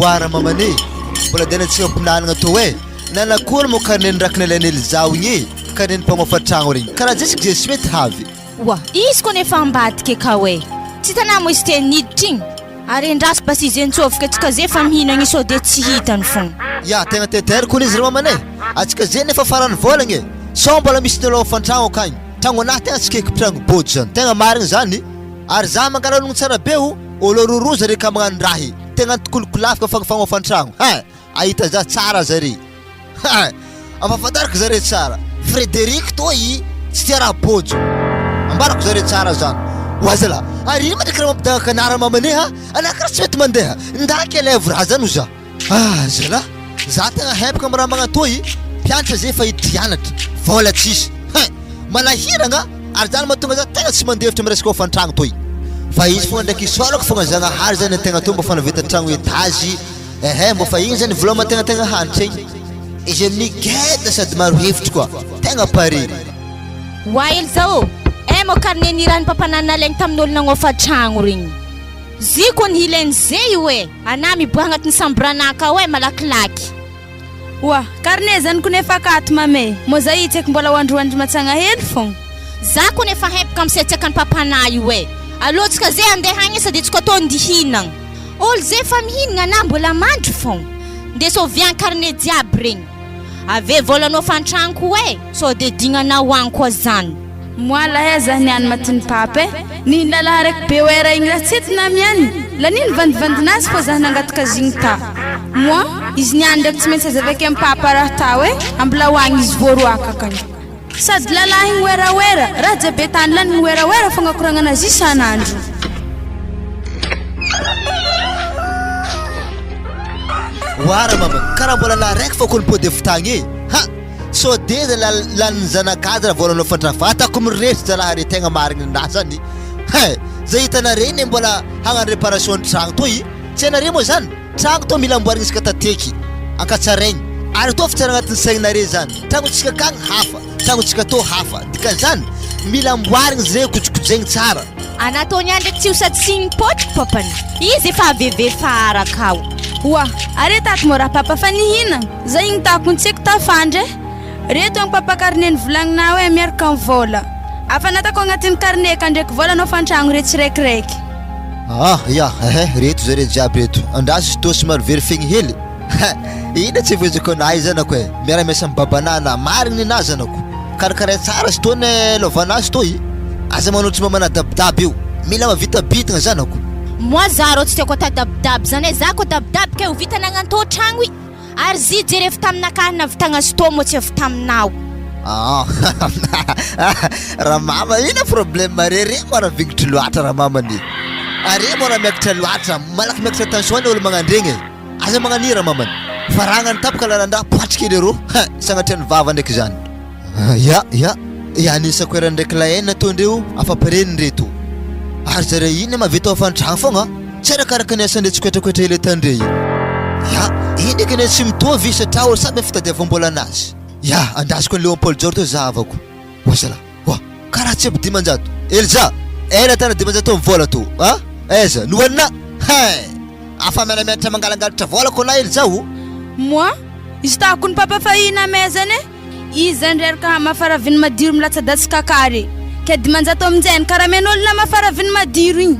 Oara mamany e! Mbola dena tsy ampihinanagna tô e! Nanakory moa karneny raky nalain'i Elzao igny e! Karneny mpagnofa tragno regny karaha zay tsika zay tsy mety havy. Oa, izy kony efa ambadika ekao e! Tsy hitanà moa izy te niditra igny? Ary endraso basy izy nitsofoka tsika ze fa mihinagna io sao de tsy hitany fogna. Ya, tegna tetehary kony izy ry mamany e! Atsika ze nefa farany vôlagna e! Sao mbola misy ny olo an-tragno akagny? Tragno anahy tegna tsy keky mpitragno bôjo zany, tegna marigny zany! Ary za mangala ologno tsara be o, olo roroa zare ka magnano raha e! Tegna antokolokolafoka fagnofantragno hein! Ahita za tsara zare hein! Ampahafantariko zare tsara, Frederic tô i tsy tia raha bôjo, ambarako zare tsara zany, oa zalah, ary ino ma ndraiky raha mampidangaka anah ra mamane ha? Anah karaha tsy mety mandeha, nda kely aivo raha zany ho za. Ah zalah, za tegna hempaka am raha magnatô i, mpianatra zay efa hiditra hianatra, vôla tsisy hein! Manahiragna ary zany mahatonga za tegna tsy mandefitra am resaka hofan-tragno toy. Fa izy fogna ndraiky isaorako fogna Zagnahary zany antegna toy mba fa nahavita tragno étage ehe mbô fa igny zany vola mahategna tegna hanitra igny. Izy amin'igny geda sady maro hevitry koa, tegna pare. Oa Elsa ô! Eh mô carnet nirahin'i papa nalaigny tamin'olo nagnofa tragno regny. Zy kony hilainy ze io e! Anah miboaha agnatin'ny sambranah akao e malakilaky. Oa, carnet zany kony efa akato mame, mô za hitseky mbola ho androandry matsagna hely fogna. Za kony efa hempaka am setsekan'i papanah io e! Alô tsika ze andeha agny sady tsika tô ndihinagna. Olo ze efa mihinagna anah mbola mandry fogna. Ndeso oviagna carnet jiaby regny. Ave vôlanao fan-tragno koa e! Sao de dignanao agny koa zany. Moi lahy aza niany matin'i papa e! Nihiny lalahy araiky be wera igny raha tsy ety namiany, laniny vandivandinazy fô zah nangataka zigny ta. Moi, izy niany ndraiky tsy maintsy azavaiko am papa raha tao e, ambola ho agny izy voaroaka akany. Sady lalahy igny werawera, raha jiaby etany laniny werawera fogna koragnanazy isan'andro. Oara mama, karaha mbola lahy raiky fô kony pody avy tagny e! Ha! Sao de za lanin'ny zanak'azy raha vao nanao fandravatako mirehitra zalahy re tegna marigny ninahy zany hein! Zay hitanare ne mbola hagnano réparation ny tragno toy tsy hainare moa zany? Tragno tô mila amboarigny isaka tateky ankatsaraigny ary tô fa tsy agnatin'ny saigninare zany tragnotsika akagny hafa tragnotsika tô hafa dikan'izany mila amboarigny zay kojokojaigny tsara. Anatony ihany ndraiky tsy ho satsigny pôtriko papany izy efa aveve faharaka ao. Oa, are tato moa raha papa fa nihinagna. Zay igny takony tsy haiko tafandry eh! Reto agny papa carnet nivolagninao eh miaraka am vola. Afa natako agnatin'ny carnet ka ndraiky vola anao fa antragno re tsiraikiraiky. Ah ya ehe reto zare jiaby reto andraso izy toa somary very fegny hely ha ina tsy voiziko anah io zanako eh miara miasa am babanah anah marigny nenah zanako karakaray tsara izy toa ne lovanah izy toa i aza manao tsy mba manadabidaby eo mila mahavita bitagna zanako. Moi za rô tsy tiako atao dabidaby zany eh za ko dabidaby kay ho vita nagnantô tragno i. Ary zy jery avy taminakahy na avy tagna sto moa tsy avy taminao. Ah Ramama ina problème re re mora vignitry loatra Ramama ny are mora miakatra loatra malaky miakatra tension ny olo magnandregny e aza magnania Ramama fa ragnany tapaka lalandraha poatriky lerô hein sagnatria ny vava ndraiky zany. Ya ya ya anisako eran'ny ndraiky lahain nataondreo afapireniny reto ary zareo iny mahavita hofan-tragno fogna tsy arakaraka ny asan'ireo tsikoetrakoetra ela tandre io ya iny ndraiky anie tsy mitovy satria olo samy fitadiavam-bola anazy ya andrasiko an'i Léopold Joro teo zahavako oa zalahy oa karaha tsy ampy 500 Elza ela tana 500 amin'ny vola to a aiza nohanina hein afa miara-mianatra mangalangalatra vola ko na Elza o Moi, izy tahako ny papa fahiny amezana e! Izy zany reraka hamafa raviny madiro milatsadatsaka kary ke 500 aminjay ny karamen'olo namafa raviny madiro igny.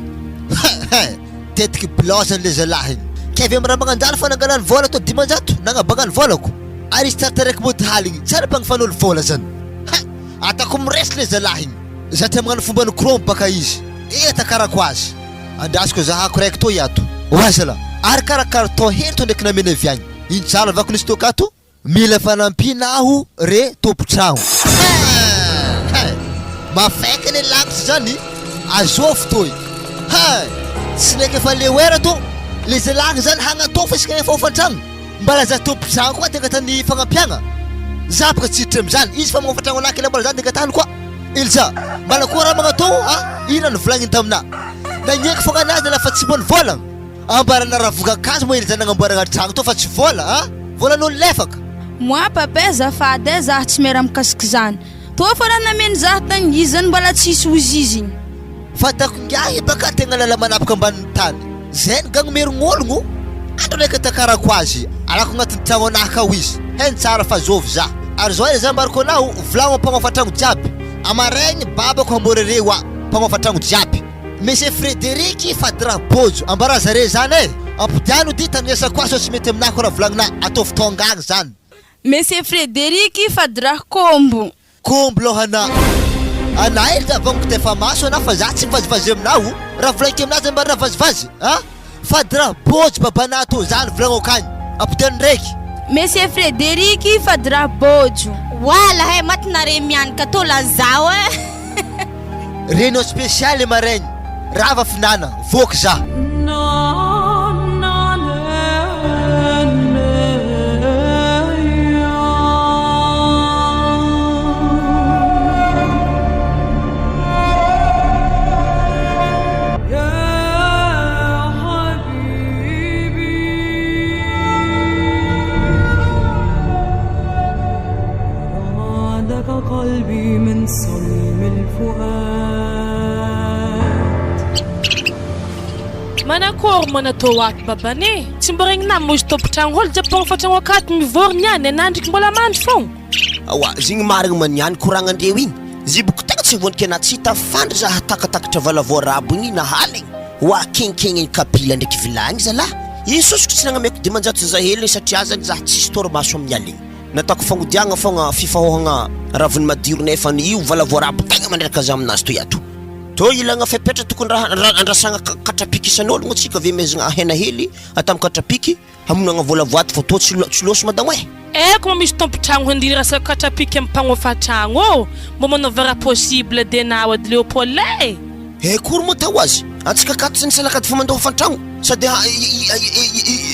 Hein! Tetiky bilao zany le zalahy igny. Kay avy am raha magnanjary fa nangalany vola tô 500 nagnabangany volako. Ary izy taritaraiky mody haligny tsy ary ampagnifan'olo vola zany. Hein! Ataoko miresy le zalahy igny. Za tia magnano fomban'i Chrome baka izy. Eh takarako azy. Andrasiko zahako raiky tô iato. Oa zalahy. Ary kara carton hely tô ndraiky namena avy agny. Ino tsara avako nisy toaka ato? Mila fanampiana aho re tompotragno. Hein! Hein! Mafaiky anie langitry zany, azovy toy. Hein! Tsy naiky efa lewera to, le zalahy zany hagnatao fa isika efa hofantragno. Mbala za tompotragno koa de angatany fagnampiagna. Za boka tsy hiditra amizany, izy fa magnofatragno anahy kely mbola za de angatahany koa. Elsa, mbala koa raha magnatao a, ina nivolagniny taminah. Nagneky fogna anazy lafa tsy mbo nivolagna. Ambarana ravokakazo moa ireny nagnamboaragna tragno tao fa tsy vola a! Volan'olo lefaka. Moi papa eh azafady eh zah tsy miara mikasiky zany toa fa raha nameno zah tagny izy zany mbola tsisy ozizy igny. Fantako ingahy baka tegna lala manapaka ambanin'ny tany zay ny gagno merignologno. Andro raiky takarako azy, alako agnatin'ny tragno anahy akao izy. Hainy tsara fa zovy za. Ary zao ela za ambarako anao, volagno mpagnofa tragno jiaby. Amaraigny babako hambory re oa, mpagnofa tragno jiaby. Monsieur Frederic fady raha bôjo, ambarà zare zany e! Ampodiano ity tandrinesako ahy sao tsy mety aminahy ko raha volagninà, ataovy tônga agny zany. Monsieur Frederic fady raha kômbo. Kombo loha-na. Anah ely za vao mitefa maso anah fa za tsy mivazivazy aminah o! Raha volagniko aminah zany mba raha vazivazy a! Fady raha bôjo babanah tô zany volagno akagny! Ampodiano ndraiky. Monsieur Frederic fady raha bôjo. Wala he maty nare mianaka tô lazao eh. Réunion spéciale maraigny, rava finanagna, voky za. Manakory moa natao ato babane e? Tsy mbo regninà moa izy tompon-tragno olo jiaby mpagnofa tragno akato mivory niany anà ndriky mbola mandry fogna. Aoa, zegny marigny ma niany koragnandreo igny, ziboko tegna tsy voandiky anà tsy hita fandry za hatakatakotra valavoarabo igny na haligny, oa kenkegniny kapila ndraiky vilagny zalah, i sosoko tsy nagnameko 500 za hely satria zany za tsisy torimaso amin'ny aligny. Nataoko fagnodiagna fogna fifahohagna raviny madiro nefa ny io valavoarabo tegna mandreraka za aminazy toy ato. Tô ilagna fepetra tokony raha andrasagna katrapiky isan'ologno tsika ve mezagna hena hely atao katrapiky hamonagna voalavo ato fa tô tsy tsy lôso madamo eh. Aiko moa misy tompon-tragno handihy rasaka katrapiky am mpagnofa tragno ô! Mbô manaova raha possible de nao edy Léopold eh! Eh akory moa tao azy antsika akato tsy nisalakady fa mandoha hofan-tragno sady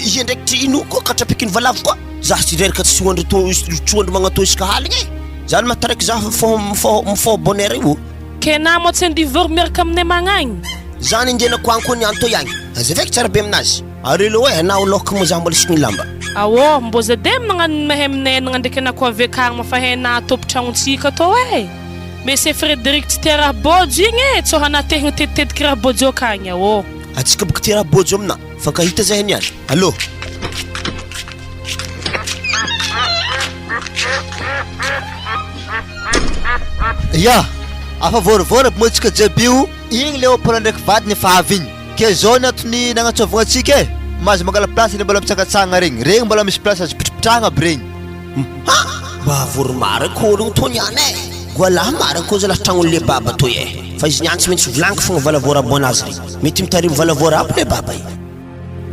hiandraikitry ino koa katrapiky ny valavo koa za tsy reraka tsy hoandry to tsy hoandry magnatô isaka aligny eh! Zany mahataraiky za mifoha mifoha mifoha bonne heure io. Kena moa tsy andivory vory miaraka aminay magnagny. Zany andianako agny koa ny anto ihany. Azavaiko tsara be aminazy. Ary elo eh, na oloka moa za mbola isigny lamba. Aô, mbô za de magnano mahay minenagna ndraiky anah ko avy akagny ma fa hainah tompon-tragnontsika tô eh. Monsieur Frederic tsy tia raha bôjo igny eh, tsô anah te hitetitetiky raha bôjo akagny aô. Atsika boka tia raha bôjo aminah. Fankahita zahay niany. Allô. Ya! Afa vôrivôry aby moa tsika jiaby io, igny le opera ndraiky vadiny efa avy igny. Ke zao ny antony nagnantsôvagna antsika e, mahazo mangala place le mbola mitsangatsangana regny, regny mbola misy place azo ipitripitrahagna aby regny. Ha! Mba vory marigny kô olo tô niany e! Goalahy marigny kô zalahy tragnon'le baba toy e! Fa izy niany tsy maintsy volagniko fogna valavoarabo anazy regny. Mety mitarimy valavoarabo le baba e!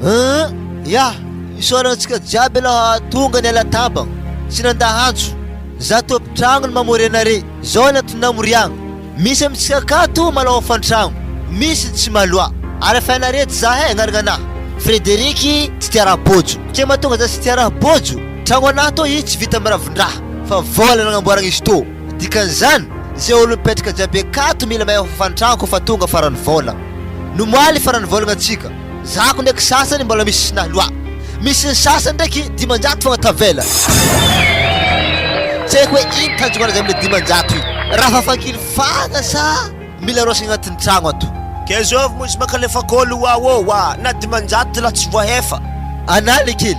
Hum ya! Isaorana antsika jiaby aloha tonga niala tabagna, tsy nandà antso. Za tompon-tragno ny mamory anare, zao ny antony namoriagna. Misy amintsika akato malao hofan-tragno, misy ny tsy maloa. Ary efa hainare edy za he, agnarana anah. Frederic tsy tia raha bôjo. Ke mahatonga za tsy tia raha bôjo, tragno anah tô izy tsy vita am ravin-draha, fa vôla nagnamboaragna izy tô. Dikan'izany, ze olo mipetraka jiaby akato mila mahay hofan-tragno kôfa tonga faran'ny vôlagna. Nomoaly faran'ny vôlagna antsika. Zako ndraiky sasany mbola misy tsy naloa. Misy ny sasany ndraiky 500 fogna tavela. Tsy haiko hoe ino tanjogna anazy amle 500 io. Raha fafankilifagna sa mila arosagna agnatin'ny tragno ato. Ke zôvy moa izy mankalefa kôly oa ô oa na 500 lah tsy voahefa. Anah le kely,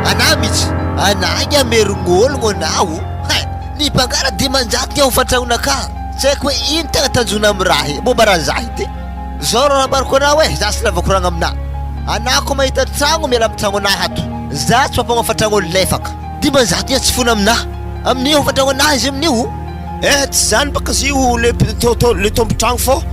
anah mitsy, anah nge amerign'ologno anah o, hay, ny mpangala 500 nge hofantragnonakah, tsy haiko hoe ino tegna tanjona am raha i, momba raha zah ity. Zao raha ambarako anao e, za tsy lava koragna aminà. Anà ko mahita tragno miala am tragno anah ato. Za tsy mampagnofa tragno olo lefaka. 500 ia tsy fona aminà. Amin'io hofa tragno anah izy amin'io. Eh tsy zany baka izy io le le tompon-tragno fô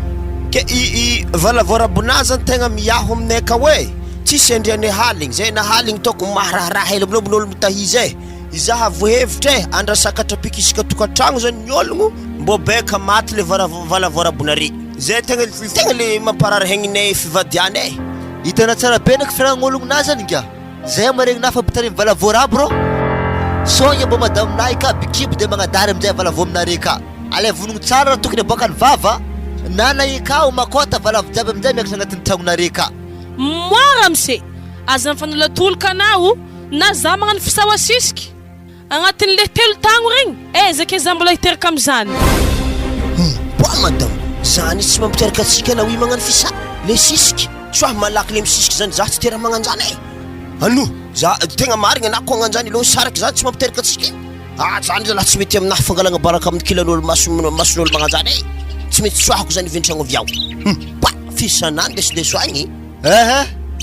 ke i i valavoarabonà zany tegna miaho aminay akao e, tsisy andrianay haligny, zay na haligny taoko maharaharaha hely aminao olo mitahiza e. Izaho voahevitra e, andrasakatra pikisika tokantragno zany ny ologno mbô beka maty le valavoarabonare. Zay tegna tegna le mamparary hegnine fivadiana e. Hitana tsara be ndraiky firagn'ologno na zany nga. Zay maregny na fa mpitarimy valavo rabo rô. Sogna mbô madame nahy ka bikibo de magnadary amizay valavo aminare ka. Alaivo vonogno tsara raha tokony aboakany vava na nahy ka o makôta valavo jiaby amizay miakatra agnatin'ny tragnonare ka. Moi ramose, aza mifanolatoloka anao na za magnano fisaoa sisiky. Agnatin'ny le telo tagno regny, aiza ke za mbola hiteraka amizany. Hum, poa madame, zany izy tsy mampiteraka antsika na oui magnano fisa, le sisiky, soa malaky le misisiky zany za tsy tera magnanjany e. Aloha, za tegna marigna na koa agnanjany aloha saraka zany tsy mampiteraka antsika e. Ah zany zalahy tsy mety aminahy fangalagna baraka amin'ny kilan'olo maso mason'olo magnanjany e. Tsy mety tsoahako zany iventragno avy ao. Hum, pa, fisanà ndesindeso agny e. Ehe,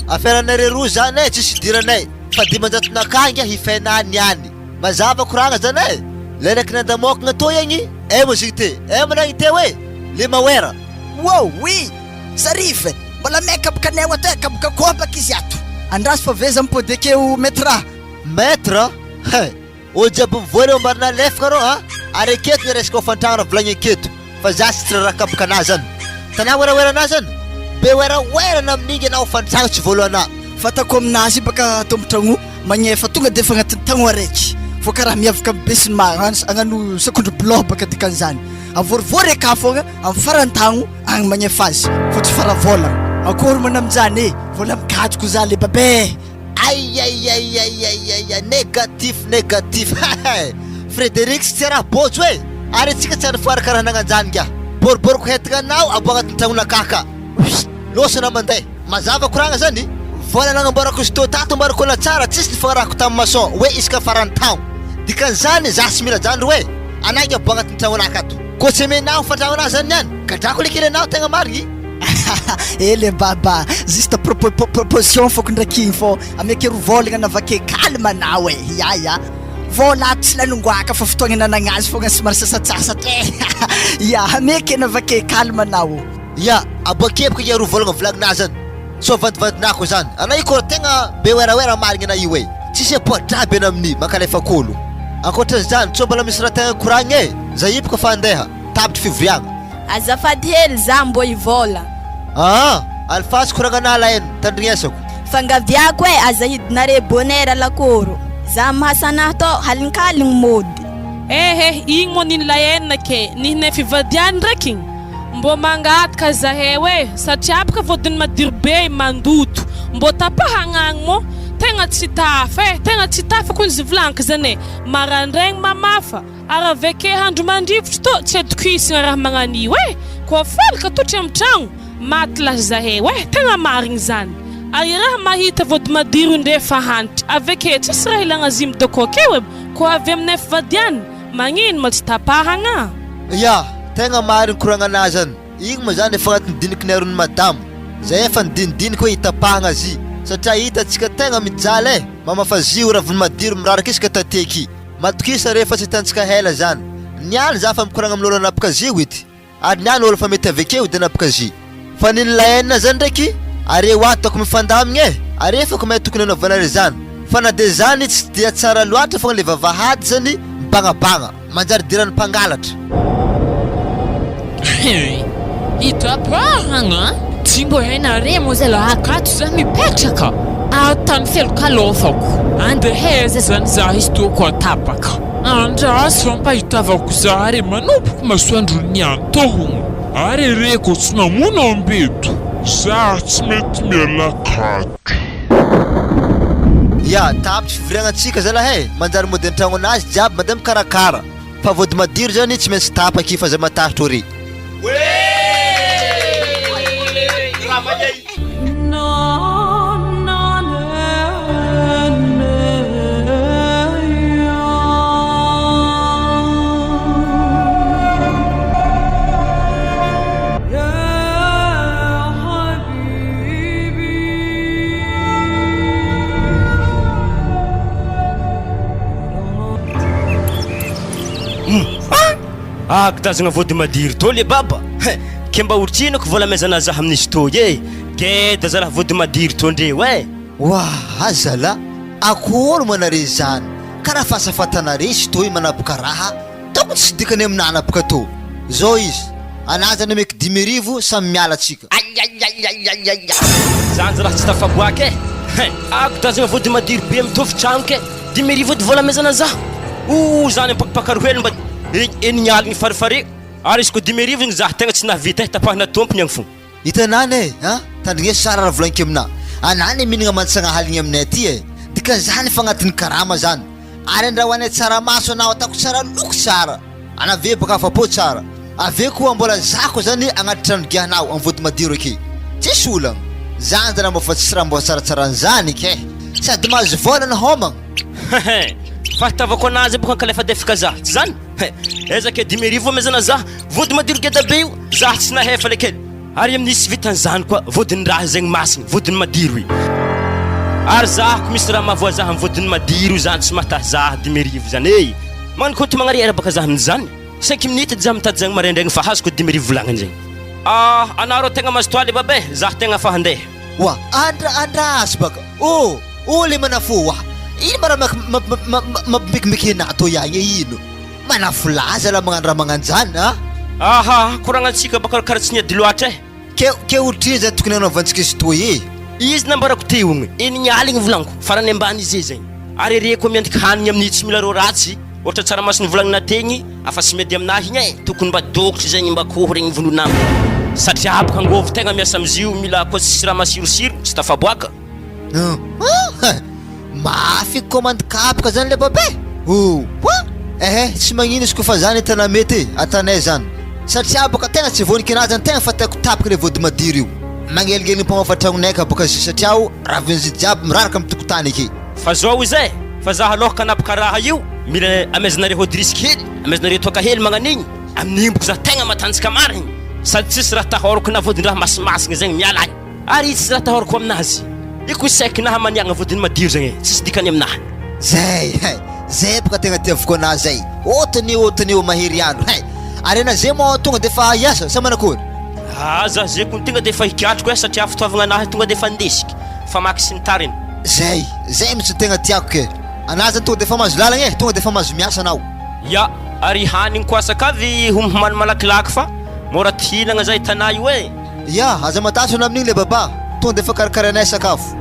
aferanareo roa zany e, tsisy idiranay, fa 500 nakà nge hifenà niany. Mazava koragna zany e! Le raiky nandamôkagna tô igny, eh mo zigny te, eh mo nagny te hoe, le mawera. Wow, oui! Zarif e! Mbola may kabokanay ato e, kaboka kôbaka izy ato. Andraso fa veza mipody akeo Maître a! Maître? He! Olo jiaby mivoy reo mba nalefaka reo a! Ary aketo ny resaka hofantragna raha volagny aketo fa za tsy raha kapoka anah zany. Tanà werawera anah zany? Be werawera na amin'igny anah hofantragna tsy voalohanah. Fatako aminazy io baka tombotragno magnefa tonga de efa agnatin'ny tagno araiky fô karaha miavaka amy be sy ny maro any agnano sakondry blog baka dikan'izany avôrivôry aka fogna amy faran'ny tagno agny magnefa azy fô tsy fara vôlagna akory manamjany e vôla mikajy ko za le babe. Aiaiaiaiaiaia negatif negatif hahay Frederic tsy tia raha bôjo e! Ary antsika tsy ary foara karaha nagnanjany nga! Boriboriko hentigna anao abo agnatin'ny tragnonakah ka! Huiss! Lôsa anao mandeha! Mazava koragna zany, vola nagnamboarako izy tô tato mba rikôla tsara tsisy nifagnarahako tamin'ny maçon hoe isaka faran'ny taogno. Dikan'izany za tsy mila zany roe, anah inga bo agnatin'ny tragnonaka ato. Koa tsy amenao ny fandragnonah zany niany, gadrako le kely anao tegna marigny. Ela e baba, juste proposition fôko ndraiky igny fô ameke ro vôlagna navake calme anao e, ya ya, vôla ato tsy lanongoaka fa fotoagna nanagna azy fôgna somary sasatsasatra e, ya ameke navake calme anao. Ya, aboakeboko inga ro vôlagna volagnina zany, sao vadivadinako zany, anao io kô tegna be werawera marigny anao io e, tsisy apoa-draha be anao amin'io, mankalefak'olo. Ankoatran'izany, sao mbola misy raha tegna koragnina e, za io boka fa andeha, tapitry fivoriagna. Azafady hely za mbô hivôla. Aa! Alefaso koragnanà lahy tandrignesako. Fangaviako e, aza hidinare bonheur lakôro. Za mahasa anah tô halinkaligny mody. Ehe, igny moa nino laenina ke, nihinay fivadiany ndraiky igny. Mbô mangataka zahay e, satria baka vôdiny madiro be mandoto, mbô tapahagna agny mô, tegna tsy tafa e, tegna tsy tafa kony izy volaniko zany e, marandraigny mamafa, ary aveke andro mandrivotro tô tsy atokisagna raha magnan'io e, koa faly ka totry amy tragno, maty lasy zahay e, tegna marigny zany, ary raha mahita vôdy madiro ndre fa hantitry, aveke tsisy raha ilagna azy midôko akeo e, koa avy aminay fivadiany, Magnino ma tsy tapahagna? Ya, tegna marigny koragnanà zany, igny ma zany efa agnatin'ny diniky niaron'i madamo, zay efa nidinidinika hoe hitapahagna azy satria hitantsika tegna mijaly eh, mamafa zio raviny madiro miraraka isaka tateky, matokisa re fa tsy hitantsika hela zany, niany za fa mikoragna amin'olo hanapaka zio ity. Ary ny ahy no olo fa mety avekeo de napikazy. Fa ny nilaina zany ndraiky are ho ataoko mifandamigna e! Are efa ko mahay tokony anaovanareo zany. Fa na de zany tsy dia tsara loatra fogna le vavahady zany mibagnabagna. Manjary idiran'ny mpangalatra. Hein! Itapahagna? Tsy mbô hainare moa zay lah akato za mipetraka? Ato tany fialokalofako. Andeha aiza zany za izy toa koa tapaka? Andraso ampahitavako za re manompoko masoandro ny antohogno ary re ko tsy namono ambeto za tsy mety miala akato. Ya, tapitry fivoriagna antsika zalahy e, manjary mody an-tragnonazy jiaby mandeha mikarakara, fa vody madiro zany tsy maintsy tapaky fa zay matahotra ry. Agitazagna vody madiro tô le baba hein! Ke mba oritrinako vola amezana zah amin'izy tô e! Geda zalah vody madiro tô ndreo eh! Wah zalah, akory moa nare zany, karaha fahasafatanare izy tô io manaboka raha, tokony tsy dikany aminah anaboka tô, zao izy, anah zany omeko 5000 samy miala tsika. Aiaiaiaiaiaia! Zany zalah tsy tafaboaka eh! Hein! Agitazagna vody madiro be mitovy tragno ke! 5000 edy vola amezana zah! Ooh zany ampakipakaro hely mba enigny aligny farifare ary izy ko 5000 igny zah tegna tsy nahavita eh tapahana tompony agny fo. Hitanà anie a! Tandrigneso tsara raha volagniko aminà. Anà anie mihinagna mantsagna haligny aminay aty e! Dikan'izany efa agnatin'ny karama zany. Ary andrahoanay tsaramaso anao ataoko tsara loko tsara. Anà ve baka afa-po tsara. Avy eo koa mbola za koa zany agnaty trano giahanao am vody madiro aky. Tsisy olagna. Zany zany mba fa tsisy raha mba tsaratsara an'izany ke! Sady mahazo vôla na homagna. Hehe, fahitavako anazy boka ankalefadefaka za, tsy zany? He, aiza ke 5000 amezana za, vody madiro geda be io, za tsy nahefa le kely. Ary amin'ny tsy vitan'izany koa, vodin'ny raha zegny masigny, vodin'ny madiro io. Ary za ko misy raha mahavoa za amin'ny vodin'ny madiro io zany tsy mahatahy za 5000 zany e! Magnano compte magnariera baka za amin'izany, cinq minutes edy za mitady zegny maraindraigny fa azoko 5000 volagniny zegny. Ah, anareo tegna mazotoa le baba e, za tegna fa handeha. Oa, andra, andraso baka, oh, oh le manafo oa, ino ma raha mampimikimiky anah toy agny e, ino? Manafo laza raha magnano raha magnanjany a! Aha, koragnantsika baka kara tsy niady loatra e! Ke ke otrino zany tokony hanaovantsika izy toy e? Izy nambarako teo igny, enigny aligny volagniko, farany ambany izy zegny. Ary ereko miandiky hanigny amin'ny tsy mila reo ratsy, ohatra tsaramaso nivolagnina tegny, afa tsy miady aminahy igny e, tokony mba dokotry zegny mba akoho regny vonona aminy. Satria aboka angôvo tegna miasa amizio mila koa tsisy raha masirosiro tsy tafaboaka. Hum mafy commande kapoka zany le baba e! Oa! Ehe tsy magnino izy kofa zany tena mety e, atanay zany satria boka tegna tsy voaniky anazy zany tegna fa tiako tapaka le vody madiro io, magnelingeligny mpagnofa tragnonay ka boka izy satria o ravin'izy jiaby miraraka amy tokotany ake. Fa zao izy e, fa za aloha kanapaka raha io mila amezanareo hodirisy hely, amezanareo toaka hely magnan'igny, amin'igny boko za tegna matanjaka marigny, sady tsisy raha tahorako na vodin-draha masimasigny zegny miala agny. Ary tsisy raha atahorako aminazy. Io saiky naha maniagna vodiny madio zegny e, tsisy dikany aminahy. Zay hay, zay boka tegna tiaviko anah zay, ôtany ôtany eo mahery andro hay, ary anah zay moa tonga defa hiasa sa manakory? Ah za zay kony tonga defa hikatroko eh satria fitaovagna anahy tonga defa andesiky, famaky sy ny tariny. Zay, zay mitsy no tegna tiako ke, anah zany tonga defa mahazo lalagna eh, tonga defa mahazo miasa anao. Ya, ary hanigny koa sakavy homomano malakilaky fa mora tihinagna zay tanà io eh. Ya, aza matahotra anao amin'igny le babà, tonga de efa karakarainay sakafo.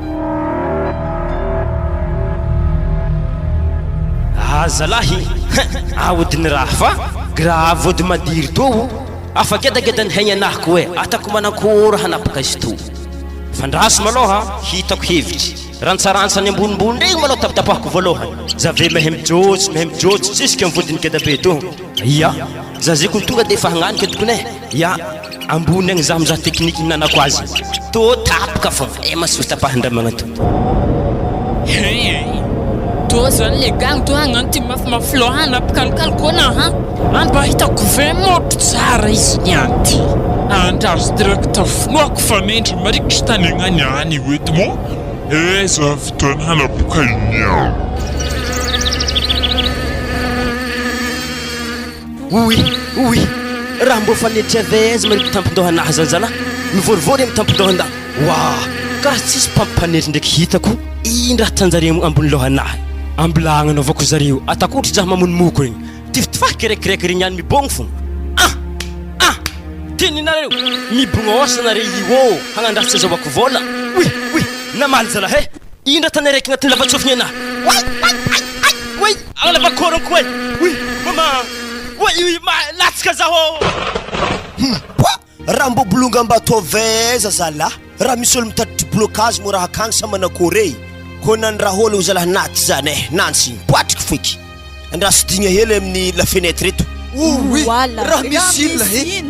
Ah zalahy hein aodiny raha fa grave vody madiro tô o afa gedageda ny haigny anah ko e atako manankory hanapaka izy tô fandraso malôha hitako hevitry rantsarantsany ambonimbony regny malôha tapatapahako voalohany zave mahay mijôtsy mahay mijôtsy jusque am vodiny gedabe tô ya za zay kony tonga de efa hagnanika tokony e ya Ambony agny za mizaha technique hinanako azy tô tapaka fogna eh masoro tapahin-draha magnanto. Hein Tô zany le gang tô hagnano ty mafimafy loha nampikalokalo koa na ha an mba hitako vraiment tsara izy niany ty andraso direct finoako fa mendry marikitry tany agnany any io eto moa aiza fotoana hanaboka iny ao. Ouii ouii raha mbô fanetry avy aiza ma ry mpitampin-dohanahy zany zalah mivôrivôry amy tampin-dohan-dahy waa karaha tsisy mpampipanetry ndraiky hitako ino raha tanjareo ambony lohanahy ambilagna anaovako zareo atako ohatry zah mamono moko regny tifitifahy kirekiraiky regny ihany mibôgno fogna ah ah teninareo mibognosa nare io ô hagnandraha tsy azahoako vôla oui oui namaly zalah eh ino raha tany araiky agnatin'ny lavatsofigny anahy oay oay ay ay oay Alava korako e! Oy! Mama! Oy oy ma latsaka zaho! Hum poa! Raha mbô bolongam-bato avy aiza zalah? Raha misy olo mitatitry blocage moa raha akagny sa manakory e? Kô nandrahôlogno zalah naty zany eh! Nantsy poatriky foiky! Andraso digna hely amin'ny la fenêtre eto. Ouii! Voila. Raha misy ino lah e?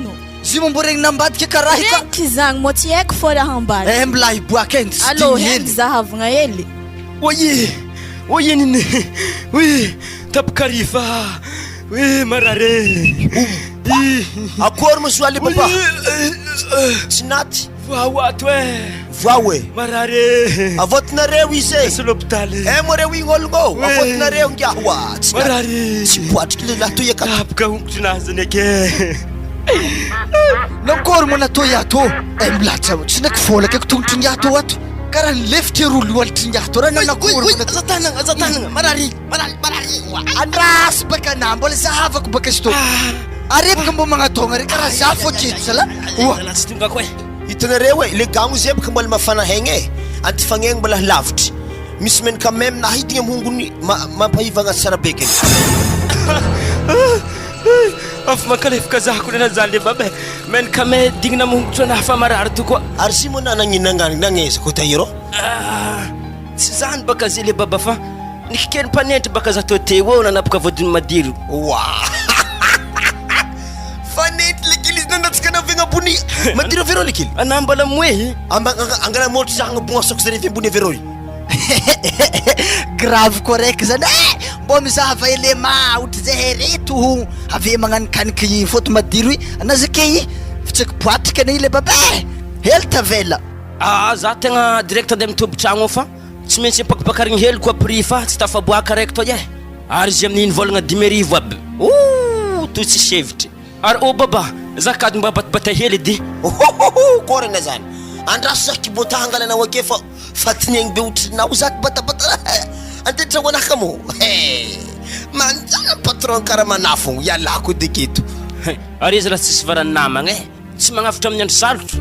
Zy moa mbô regny nambadika karaha i ka. Regniky zagny mô tsy haiko fô raha ambadika. Eh mbola hiboaka e, tsy Allo digny hely hely. zahavagna hely. Oye! Oye nini! Oye! Tapokarifa! Oye marare! Akory moa soa le papa? Tsy naty. Voao ato e! Voao e! Marare! Avotinareo izy e! Sur l'hôpital. Eh moa reo igny ologno ô! Avotinareo ngiahy oa! Tsy naty. Marare! Tsy poatriky lehilahy toy akato. Tapaka hongotrinazy zany ake! Nankory moa natao iato ô? Eh milatsa tsy naiky vola kaiky tongotry ngiahy tô ato. Karaha nilefitra ery olo alitry ngiahy tô raha nanakory moa natao. Aza tanagna, aza tanagna! Marary! Marary, marary! Andraso baka na mbola zahavako baka izy tô. Arebaka mbô magnatôgna re karaha za fô tsy eto zalahy. Oa. Tsy tonga koa e! Hitanareo e, le gamo zay baka mbola mafana hegna e, antifagnegna mbola lavitry. Misy menaka mem na hidigna am hongony mampahivagna azy tsara bekiny. Afo mankalefaka za ko nana le baba e. Menaka me dignina am hongotro anahy fa marary tokoa. Ary zy moa nanagnino nagnaiza ko tairo? Tsy zany baka ze le baba fa nikikely mpanentry baka za teo teo eo nanapaka voadiny madiro. Oa! Fanentry le kely izy nandatsaka anao avy agnabony madiro avy ero le kely. Anah mbola moehy. Angala môtro za agnabogna soko zare avy ambony avy ero. Grave koa raiky zany eh! Mbô mizahava elema ohatry zay reto ho avy eo magnanikaniky fôto madiro i ana zake i fa tsy haiko boatriky anie le baba eh! Hely tavela. Aa za tegna direct andeha mitoby tragno ao fa tsy maintsy ampakipakarigny hely koa prix fa tsy tafaboaka raiky toy eh! Ary izy amin'iny vôlagna 5000 aby ooh toy tsisy hevitry. Ary ô baba, za kady mba batibata hely edy. Ohohoho kôragna zany. Andraso za kibôta hangalanao ake fa fatiniagny be otrinao za kibatabata raha eh. Andeha tragnonah ka mô eh. Manjary patron kara manafogno ialako edy aketo. Hein, ary iza raha tsisy varan'ny namagna eh. Tsy magnavotra amin'ny andro sarotro.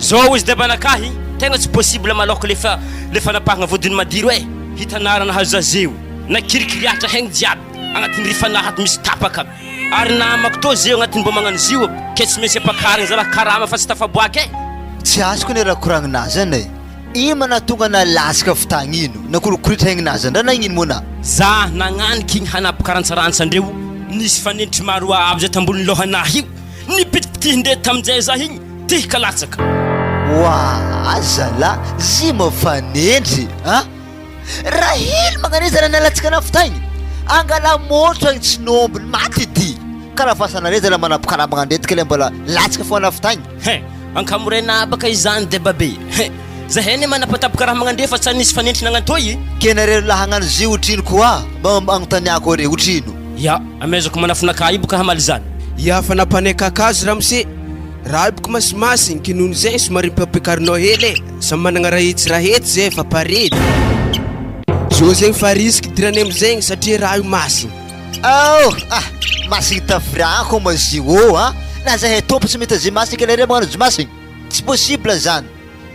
Zao izy dabanakahy, tegna tsy possible malôka le fa le fanapahagna vodiny madiro e! Hitanarana hazo zazeo, na kirikiriatra hegny jiaby agnatin'ny rifanahy ato misy tapaka ary namako tô zeo agnatin'ny mbô magnano zio ke tsy maintsy ampakarigny zalah karama fa tsy tafaboaka e! Tsy azoko anie raha koragninazy zany e! Ino ma nahatonga anah latsaka avy tagny ino? Nakolokolotra aigninazy zany raha nagnino moa na? Zah nagnaniky igny hanapaka rantsarantsan-dreo, nisy fanenitry maro avo zay tambony lôhanahy io, nipitipitihin-dre taminjay zah igny, Ty ka latsaka. Waa zalah zy mafanendry a! Rahely magnaniza raha nialatsika nafitagny angala môtro agny tsy nombiny maty ity karaha fasanareo zalah manampikarama agnandretika le mbola latsaka fogna nafitagny. Hein! Ankamorena baka izany deba be hein! Zahay anie manapatapaka raha magnandre fa tsa nisy fanentry nagnantôy e! Ke nareo lahy hagnano zy otrino koa mba agnontaniako are otrino? Ya, amezako manafinakahy io boka hamaly zany. Ya fa nampanay kakazo ramose. Raha boko masimasy kinono zay somary ampiampiakarinao hely e, samy managna raha hetsy raha hetsy zay fa pare Zao zegny fa risque idirany amizegny satria raha io masigny. Oh ah! Masigny tafirako ma zio a! Na zahay tompo tsy mety azy masigny ke nareo magnano azy masigny? Tsy possible zany!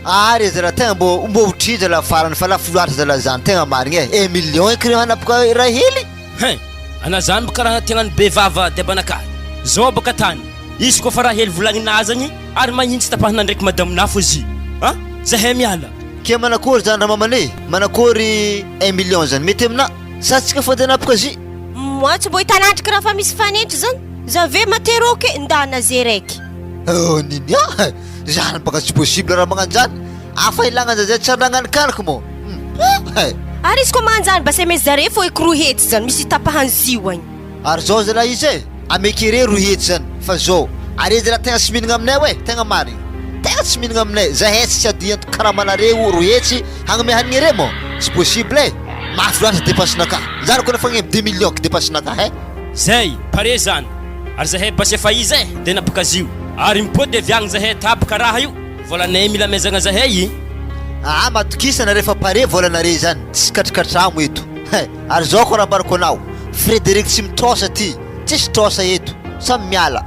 Ary izy raha tegna mbô mbô ho tritra la farany fa lafo loatra zala zany tegna marigny e! Un million eky reo hanapaka iray hely? Hein! Ana zany boka raha tegnany be vava debanaka zao boka tany izy koa fa raha hely volagnina zagny ary magnino tsy tapahina ndraiky madame nafo izy a! Zahay miala. Ke manakory zany ramamane? Manakory un million zany mety amina? Sa tsika fody hanapaka zy? Moi tsy mbô hitanandriky raha fa misy fanentry zany za ve materôky e ndana ze raiky. Oh nini ah! Zany baka tsy possible raha magnano zany, afa ilagna zazay tsy ary nagnanikaniko moa hum eh. Ary izy koa magnano zany ba se zare fô eky roa hetsy zany misy itapahany zio agny. Ary zao zalahy izy e, amekere roa hetsy zany fa zao, ary izy raha tegna tsy mihinagna aminay oe, tegna marigny, tegna tsy mihinagna aminay, zahay tsy ady antoka karamanareo roa hetsy hagnome hanigny are moa, tsy possible e, mafy loatra depense-nakah, zany ko nafagnemy deux millions ko depense-nakah e. Zay, pare zany. Ary zahay basy efa iza e, de napakazio. Ary mipody avy agny zahay tapaka raha io, volanay mila amezagna zahay i. Aa matokisa nareo fa pare volanare zany, tsisy katrikatramo eto he, ary zao ko raha ambarako anao, Frederic tsy mitrosa ty, tsisy trosa eto, samy miala.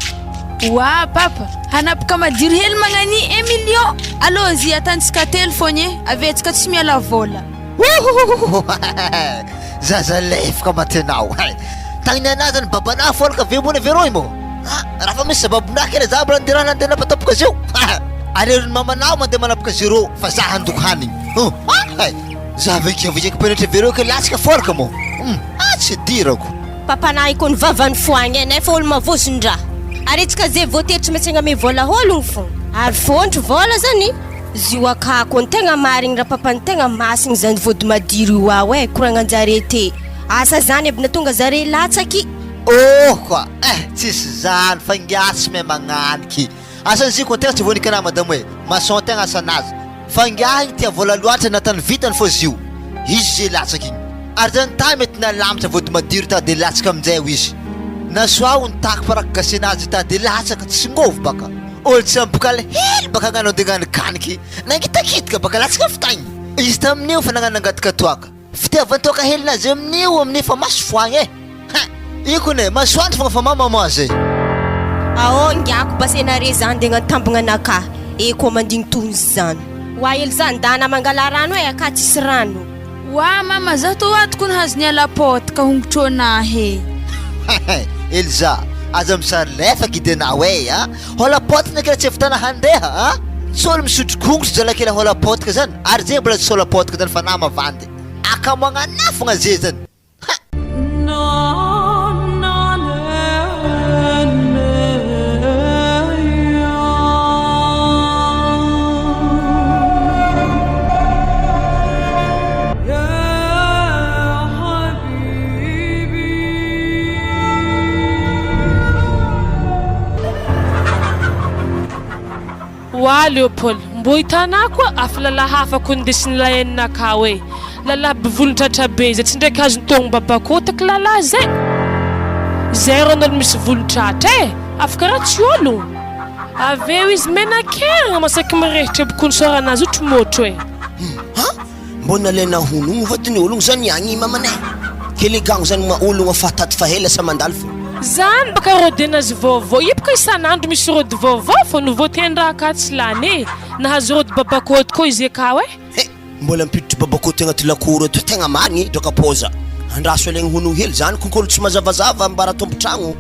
Oa papa, hanapaka madiro hely magnani un million, allons y atantsika telo fogna e, avetsika tsy miala vola. Ohohohoho Zaza lefaka matinao hay. Tagniny anah zany babanah fôna ka vembona veroy mô. Ah, raha fa misy sababonah kely za mbola andeha raha nandeha napatapoka zeo. Aleon'ny mamanao mandeha manapaka zero fa za handoko hanigny. Hum, hay. Za avy avy mpianatra veroy ka latsaka fôlaka mô. Hum, ah tsy idirako. Papanah iko ny vavany foagna e, nefa olo mavozon-draha. Ary etsika ze voatery tsy maintsy agname vôla hôlogno fô. Ary fôntro vôla zany. Zio akako ny tegna marigny rapapa ny tegna masigny zany vody madiro io ao eh koragnanjare te asa zany aby natonga zare latsaky. Oh kwa eh tsisy zany fa ingahy tsy mahay magnaniky asany ziko tegna tsy voaniky anah madamo eh maçon tegna asanazy fa ingahy igny tia vola loatra natany vitany fô zio izy ze latsaky igny ary zany ta mety nalamatra vody madiro ta de latsaka aminjay ho izy na soa ho nitaky paraky gasenazy ta de latsaka tsy ngôvy baka Olo tsy ampy hely baka agnano andeha agnano ganiky nangitakitika baka latsaka fitagny izy tamin'io fa nagnano nangataka toaka fitiavan-toaka helinazy amin'io amin'io fa maso foagna e ha io kone masoandro fogna fa mamamo azy e. Aô ngiako basenare zany de agnano tambagna anakahy e koa mandigny tohiny zany. Oa Elsa ndana mangala rano e aka tsisy rano. Oa mama za tô ato ko nahazo niala potika hongotrô nahy e. Elza, aza misary lefa gidenao e a! Hola potika kely tsy fotoana handeha a! Tsy olo misotro kongotry zalahy kely hola potika zany ary zay mbola tsy hola potika zany fa na mavandy akamoagna fogna ze zany ha! Oa Léopold, mbô hitanà koa afa lalahy hafa ko nindesin'ilay aninakao e! Lalahy be volon-tratra be zay tsy ndraiky azony tôgno babakotaky lalahy zay! Zay rô n'olo misy volon-tratra e! Afaka raha tsy ôlogno! Avy eo izy menakeragna masaky mirehitra aby ko nisaorana azy io tromôtro e! Ha? Mbô nalaina honogno vadiny ologno zany agny mamanay. Ke le gagno zany ma ologno fa tato fa ela sa mandalo fô. Zany baka rodenazy vaovao io baka isan'andro misy rode vaovao fô nouveauté-ndraha ka tsy lany e! Nahazo rode babakoto koa izy akao e! He! Mbola mipiditry babakoto agnaty lakoro ato tegna marigny draka pôza. Andraso alaigny honogno hely zany konkolo tsy mazavazava ambara tompon-tragno.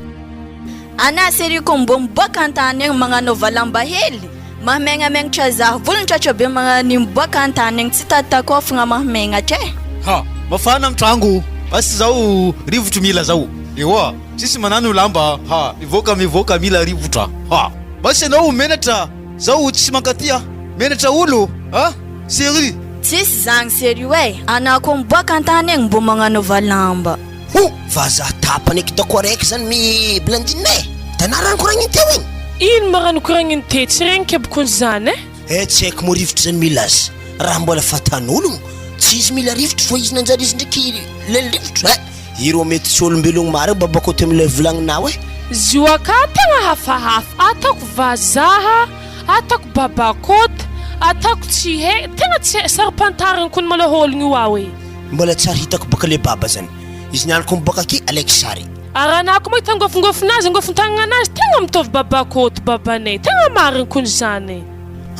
Ana serie ko mbô miboaka antany agny magnanaova lamba hely mahamegnamengnatra zah volon-tratra be magnan'io miboaka antany agny tsy tady takôfagna mahamegnatra eh. Ha! Mafana am tragno basy zao rivotro mila zao eoa tsisy manano lamba ha mivoaka mivoaka mila rivotra ha basy anao menatra zao tsy mankatia menatra olo a serie. Tsisy zagny serio eh ana ko miboaka antany agny mbô magnanaova lamba. Ho! Vazaha tapany eky dako araiky zany mi Blandine e! Tanà raha nikoragniny teo igny? Ino ma raha nikoragniny teo tsy regniky aby kony zany e? Eh tsy haiko moa rivotra zany mila azy raha mbola fatan'ologno tsy izy mila rivotra fa izy nanjary izy ndraiky lely rivotra eh! Ireo mety tsy olombelogno marigny babakoto amle volagninao eh! Zio aka tegna hafahafa, ataoko vazaha, ataoko babakoto, ataoko tsy hay, tegna tsy hay, saro-pantarigny kony malôha ologno io aho e! Mbola tsary hitako boka le baba zany. Izy niany ko miboaka aky alaiko sary. Ary anah ko mahita angofongofinazy angofon-tagnana azy tegna mitovy babakoto babanay tegna marigny kony zany.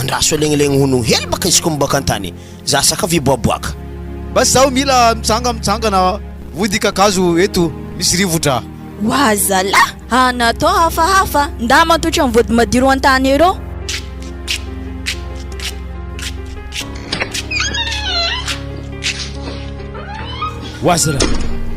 Andraso elegnelegny hono hely baka izy ko miboaka antany za saka viboaboaka. Basy zaho mila mitsanga mitsangana vody kakazo eto misy rivotra. Wa zalah! Ah natao hafahafa, ndà matotra ny vody madiro an-tany erô. Oazra,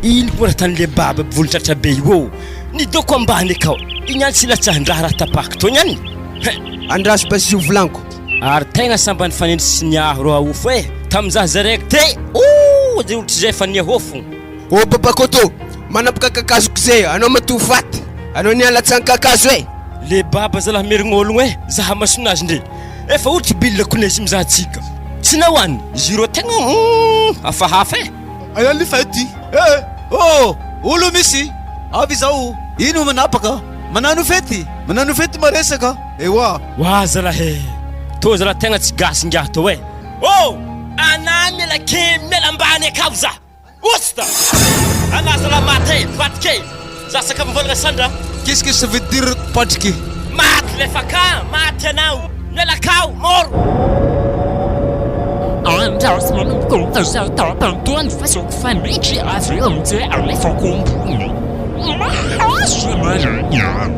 ino koa raha tany le baba volon-tratra be io ô? Nidoko ambany akao, igny any tsy latsahan-draha raha tapahako teo niany. He! Andraso basy io volaniko. Ary tegna sambany fanendry sy niaho rô ahofo e, tamin'izaho zaraiky te, ooh, de ohatrizay fa niahofo. Ô Babakoto, manapaka kakazoko zay anao matoa faty, anao niala tsan-kakazo e! Le baba zalahy merign'ologno e, zaha masonazy ndre, efa ohatry bille konesy mizaha tsika, tsy nahoany, ziro tegna humm hafahafa e! Aia ny fety eh! Oh! Olo misy! Avy izao! Ino manapaka? Manano fety! Manano fety maresaka! Ewa! Wa zalahy e! Tô zalahy tegna tsy gasy ngiahy tô e! Oh! Anah miala kely miala ambany akao za! Osta! Anah zalahy maty e! Patrick e! Za sakafo mivolagna sandra. Qu'est-ce que ça veut dire Patrick? Maty lefa ka! Maty anao! Miala akao! Mort! Andraso manomboka fa tapany fasako fanitry avy eo amin'izay alefako ambony. Mahazo ianareo.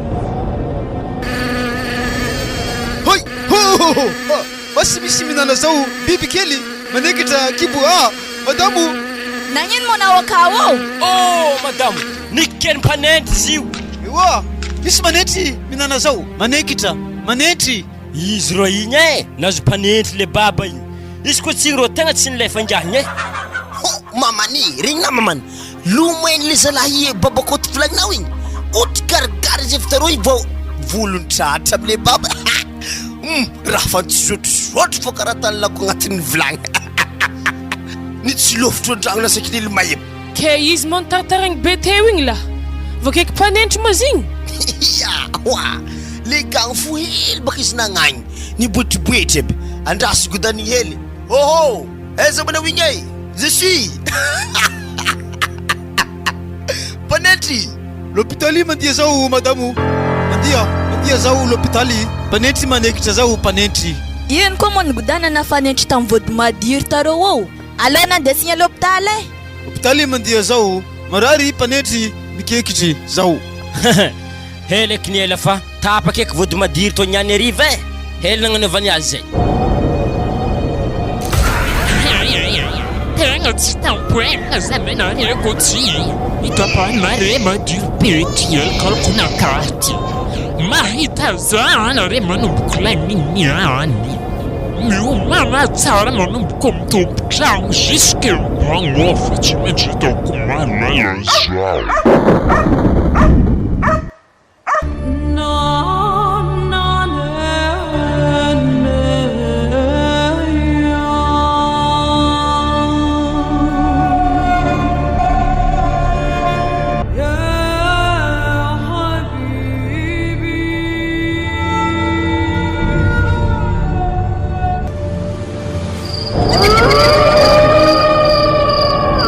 Hoy! Ho ho ho! Basy misy mihinana zao biby kely manekitra kibo ah! Madamo! Nagnino moa nao akao ô? Oh madamo! Ny kely mpanentry izy io! Eoa! Misy manentry mihinana zao! Manekitra! Manentry! Izy rô igny e! Nazo mpanentry le baba igny! Izy koa tsy igny rô tegna tsy nilefa ingahy igny e! Ho! Mamany! Regny na mamany! Lomay le zalahy babakoto volagninao igny! Ohatry garigary izy avy tarô igny vao volon-tratra amle baba! Hum! Raha fa nizotrozotro fô karaha tany lako agnatin'ny vilagny. Nitsilofotro an-tragno lasa kinily may. Ke izy moa nitarataragny be teo igny lah. Voakaiky mpanentry moa zigny. Ia hoa! Le gagny fo hely baka izy nagnagny. Niboetriboetry aby. Andraso godany hely. Ôhô! Aiza manao igny e? Je suis! Mpanetry! L'hôpitaly mandia zao madamo mandia mandia zao l'hôpitaly mpanetry manekitra zao mpanetry. Ino koa moa nigodanana fanetry tam vody madiro tareo ao? Aleo nandesigna l'hôpitaly eh! Hôpitaly mandia zao marary mpanetry mikekitry zao. Hela eky ny ela fa tapaka eky vody madiry toa niany hariva e! Hela nagnanaovany azy zay. Tegna tsy tampohena zany nareo ko ty. Itapahanare madio be ty alokalokonakahy ty. Mahita za nareo manomboko lay niany. Miomàna tsara manomboko amin'ny tompon-tragno jusque magnôfa tsy maintsy ataoko malala zao.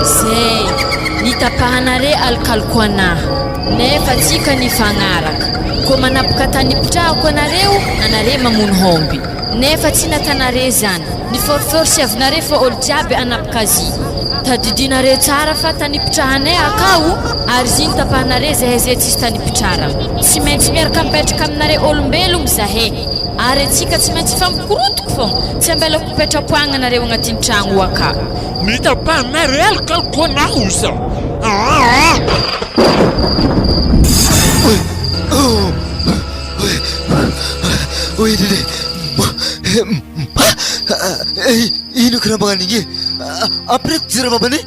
Zay, nitapahanare alokaloko anah, nefa tsika nifagnaraka, koa manapaka tany ipitrahako anareo, anare mamono homby, nefa tsy natanare zany, niforforce avinare fa olo jiaby anapaka azy, tadidinare tsara fa tany ipitrahanay akao, ary zy nitapahanare zahay ze tsisy tany ipitraragna, tsy maintsy miaraka mipetraka aminare olombelogno zahay. Ary antsika tsy maintsy hifampikorotoko fogna, tsy ambelako hipetrapoagna nareo agnatin'ny tragno io aka. Mitapahanareo alokaloka anah osa aa. Ino kiraha magnan'igny e? Ampireko jiro mamane.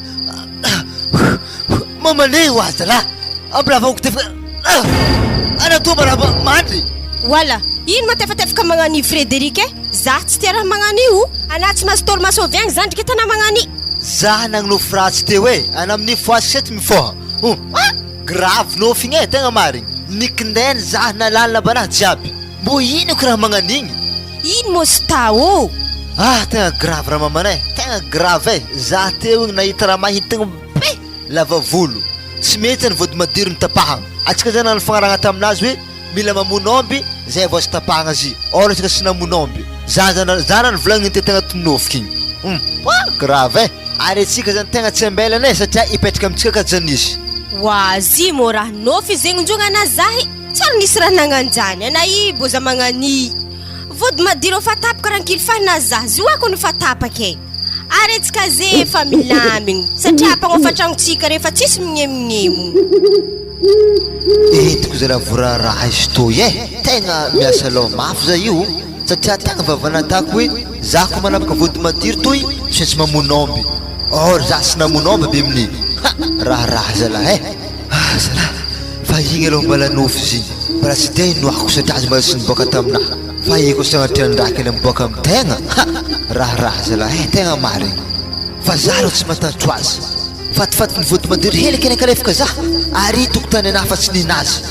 Mamane ho azy zalahy. Ampiravako tefaka Anatoa maraba mandry. Wala, ino ma tefatefaka magnano i Frederic e? Zah tsy tia raha magnano io. Anah tsy mahazo torimaso avy agny zandriko e tanà magnano i. Zah nagnonofy ratsy teo e, ana amin'ny fois sept mifoha. Hum ah! Grave nofy igny e, tegna marigny. Nikindainy zah nalany lambanah jiaby. Mbô ino ko raha magnano igny? Ino mô sy tao? Ah tegna grave raha mamanay, tegna grave e, zah teo igny nahita raha mahintigny be! Lava volo. Tsy mety zany vody madiro ny tapahagna. Atsika zany raha nifagnarahagna taminazy hoe mila mamono aomby zay vao azo tapahagna azy. Or atsika tsy namono aomby. Za zany za raha nivolagniny teo tegna tonofiko igny. Hum ah grave eh. Ary atsika zany tegna tsy ambelana eh satria hipetraka amintsika ka Janisy. Oazy mô raha nofy zegny ndrogna ana zahy tsary nisy raha nagnanjany ana i boza magnani vody madiro fa tapaka rankily fa na za zoako no fa tapaka e. Ary antsika ze efa milamigny satria ampagnofa tragnotsika rehefa tsisy mignemignemo. Entiko zala voraraha izy toy eh! Tegna miasa loha mafy za io satria tegna vava natako hoe za ko manapaka vody madiro toy tsy maintsy mamono aomby or za tsy namono aomby be aminy ha! Raharaha zalah eh! Ah zalah fa igny aloha mbala nofy izy igny mbala tsy de inoako satria azy mbala tsy niboaka taminah. Fa eko sanatria ny raha kely miboaka am tegna ha! Raharaha zalahy eh, tegna marigny fa za rô tsy matanjotro azy, fatifaty ny vody madiro hely keny akalefaka za ary tokotany anah fa tsy ninazy,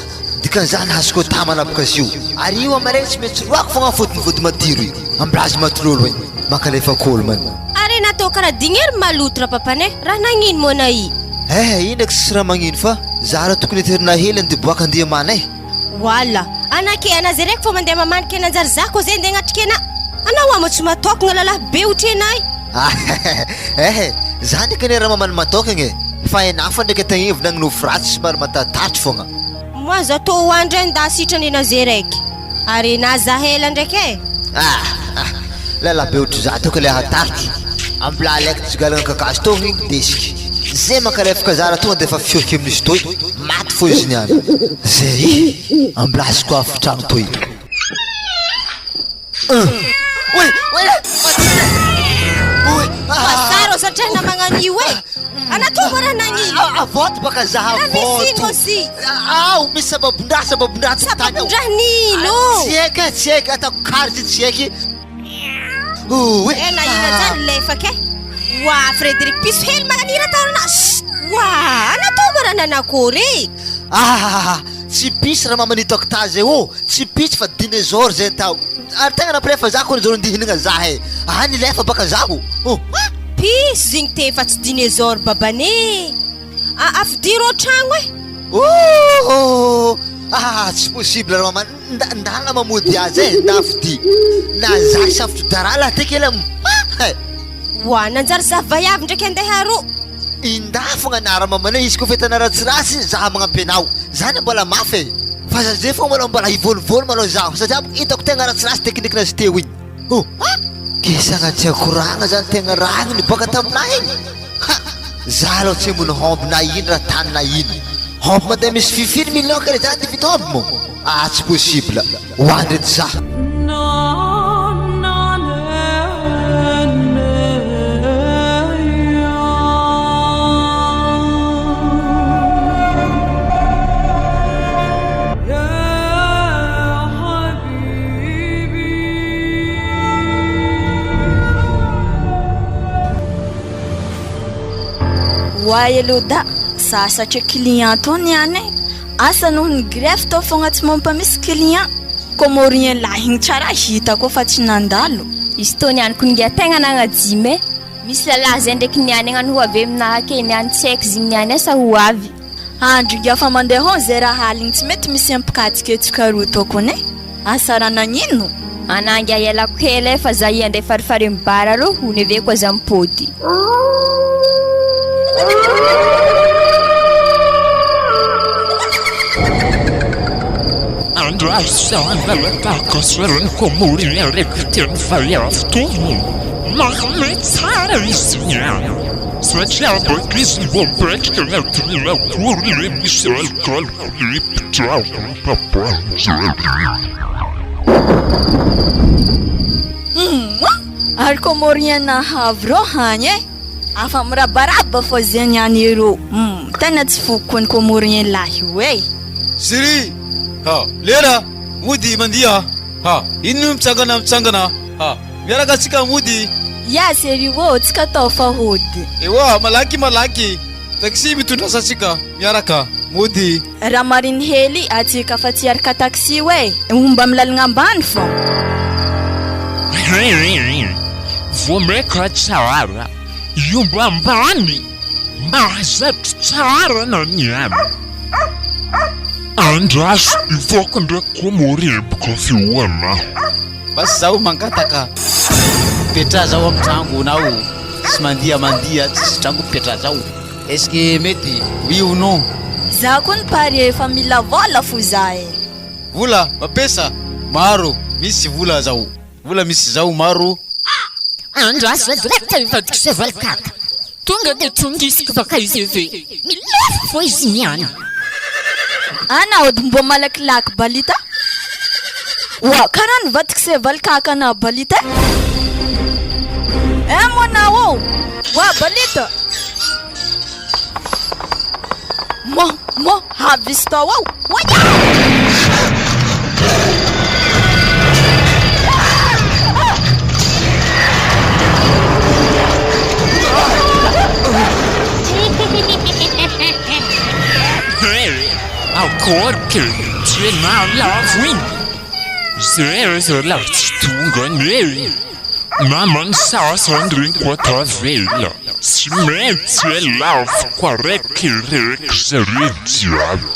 dikan'izany nahazo quota manapaka azy io, ary io amaregny tsy maintsy roako fogna fotony vody madiro io, ambilazy matilolo igny, mankalefaka olo man. Are natao karaha dignery maloto rapapanay, raha nagnino moa na i. Eh, io ndraiky tsisy raha magnino fa za rô tokony aterina hely andeha boaka andeha mana eh. Wala, ana ke ana zay raiky fô mandeha mamaniky ana nanjary za ko zay ndeha agnatriky ana. Anao amo tsy matôkagna lalahy be otrenay. Eh, za ndraiky anie raha mamany matôkagna e, fa hainà fa ndraiky atagnivona agny nofy ratsy somary matatatry fôgna. Moi za tô ho andry nda sitrany ena zay raiky. Ary ena za hela ndraiky e. Ah, ah, lalahy be ohatry za tô ka le ahatarotro. Ambilà alaiky jigalagna kakazo tô igny desiky. Zay mankalefaka za raha tonga de efa fiohiky amin'izy toy. Maty fô izy niany. Zay ambilasiko afo tragno toy. Oy, oy, oy. Bazar satria namagnano io e. Ana to mora nagnino. Avoto baka za avoto. Misy ino zy? Ao misy sababon-draha sababon-draha tsy tany ao. Sababon-draha nino? Tsy haiko e, tsy haiko ataoko kary izy tsy haiko. Oy. Eh na ina zany lefaka e. Wa Frederic piso hely magnanira taona. Wa ana to mora nanakory e. Ah, tsy piso raha mamanito akta zay ô, tsy piso fa dinosaure zay tao. Ary tegna nampilefa za koa zao ndihinagna za e. Ah nilefa baka zaho. Oh. Piso zegny te fa tsy dinosaure babane. Ah afidiro ao tragno e. Oh! Ah tsy possible raha mama ndana mamody azy e, ndafidy. Na za safotro darala ty kely am. Ah! Wa nanjary za vaiavy ndraiky andeha aro. Indahy fogna anara mamanay izy koa fa hitanao ratsiratsy zaho magnampy anao. Zany mbola mafy e! Fa za zay fogna malôha mbola hivôlovôlo malôha zaho satria hitako tegna ratsiratsy teknique-nazy teo igny. Oh! Ha! Ke sagnatria koragna zany tegna raha igny niboaka taminahy igny? Ha! Za aloha tsy ambony homby na ino raha tany na ino. Homby mandeha misy fifiry million kare zany de vita homby moa? Ah tsy possible. Ho any reto za. Oay Eloda, sasatra client tao niany e. Asa noho ny grève tao fogna tsy mampamisy client. Comorien lahy igny tsara hita koa fa tsy nandalo. Izy tô niany ko ninga tegna nagnajima e. Misy lalahy zay ndraiky niany agnano ho avy aminahy ake niany tsy haiko zigny niany asa ho avy. Andro inga fa mandeha hon zay raha aligny tsy mety misy ampikatsika eto karoa tokony e. Asa raha nagnino? Anah ngia ialako hely e fa za hiandeha farifary am bar arô ho neveko aza mipody. Humm! Ary Comorien nahavy reo hany e! Afa mirabaraba fô zegny any ireo humm! Tegna tsy fokoko ny Comorien lahy io e! Siri! Ha! Lera! Mody mandiha! Ha! Ino no mitsangana mitsangana? Ha! Miaraka tsika mody! Ya Seri ô! Tsika atao fa hody! Ewa! Malaky malaky! Taxi mitondra asa tsika! Miaraka! Mody! Raha mariny hely atsika fa tsy hiaraka taxi hoe homba amin'ny lalagna ambany fô. Vao maika tsara io mba ambany mahazatra tsara na ny any. Andraso hivoaka ndraiky koa moa reboka feo anah. Basy zaho mangataka mipetraha zaho am trango nao tsy mandia mandia tsisy trango mipetraha zaho. Est ce que mety oui ou non? Za koa ny pari efa mila vola fo za e. Vola mampiasa maro misy vola zao vola misy zao maro. Andraso direct hivadika cheval kaka. Tonga dia tonga izy k'vaka izy eve. Milefo fô izy niany. Ana ody mbô malakilaky balita. Oa karaha nivadiky sevaly kaka ana balita e. Eh moa nao ô. Oa balita. Mo mo avy tao ao. Oia! Akory ke tsy nahalavo iny. Zay zalahy tsy tonga anie. Namany sasany regny koa tavela. Tsy maintsy laviko araiky reky zareo jiaby.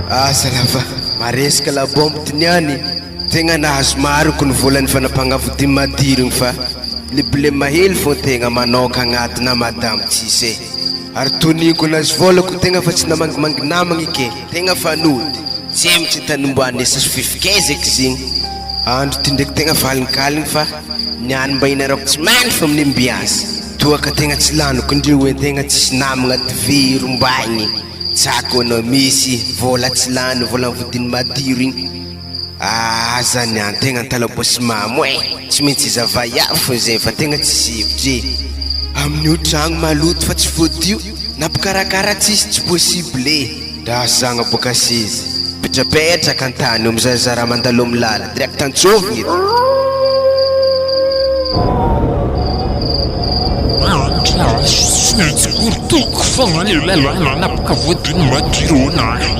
Asa lava, maresaka la bombe ty niany, tegna nahazo mariko ny volan'ny fanapagnavody madiro igny fa le blema hely fô tegna manôka agnaty na madamo tsisy e. Ary toniko nazy vôlako tegna fa tsy namangimangy namagny ke, tegna fa nody, tsy hay tanimboany sasy fifikezaka izy igny. Andro ty ndraiky tegna fa alinkaligny fa niany mba inarako tsy mandry fa amin'ny ambiance. Toa ka tegna tsy laniko ndry hoe tegna tsisy namagna TV rombahigny, tsako anao misy vôla tsy lany, vôla vodiny madiro igny. Aza ny an-tegna an-talabosy mamo e! Tsy maintsy izavay avy fô zay fa tegna tsisy hevitra e! Amin'io tragno maloto fa tsy voadio na mpikarakara tsisy tsy possible e! Ndra agnaboaka seza, mipetrapetraka an-tany eo mizarazara mandalo amin'ny lala, direct antsovigny edy! maintsy korotoko fogna le lalahy nanapaka voadiny madiro nahy.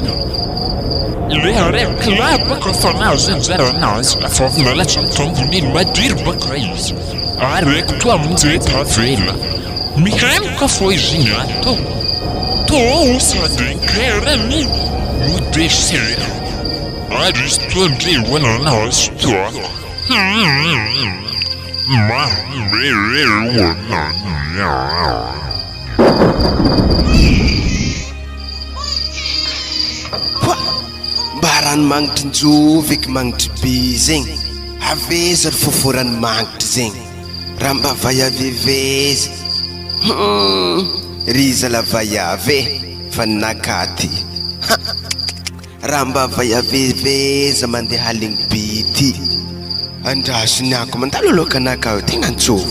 Le araiky lahy baka fa nahazo anjaranazy fa avy nalatsany tamboniny madiro baka izy. Araiky toa aminjay tavela. Mihemoka fô izy igny ato. Tô sady inkerany no dessert. Ary izy toa ndre hoananazy toa. Hum. Mba ranomagnitry njovy eky magnitry be zegny, aveza ry fôfô ranomagnitry zegny, raha mba vaiavy veza, hum ry zala vaiavy e, fa ninakahy ty, ha. Raha mba vaiaveveza mandeha aligny be ty. Andraso ny ako mandalo aloha kanaka tegna antsôvo.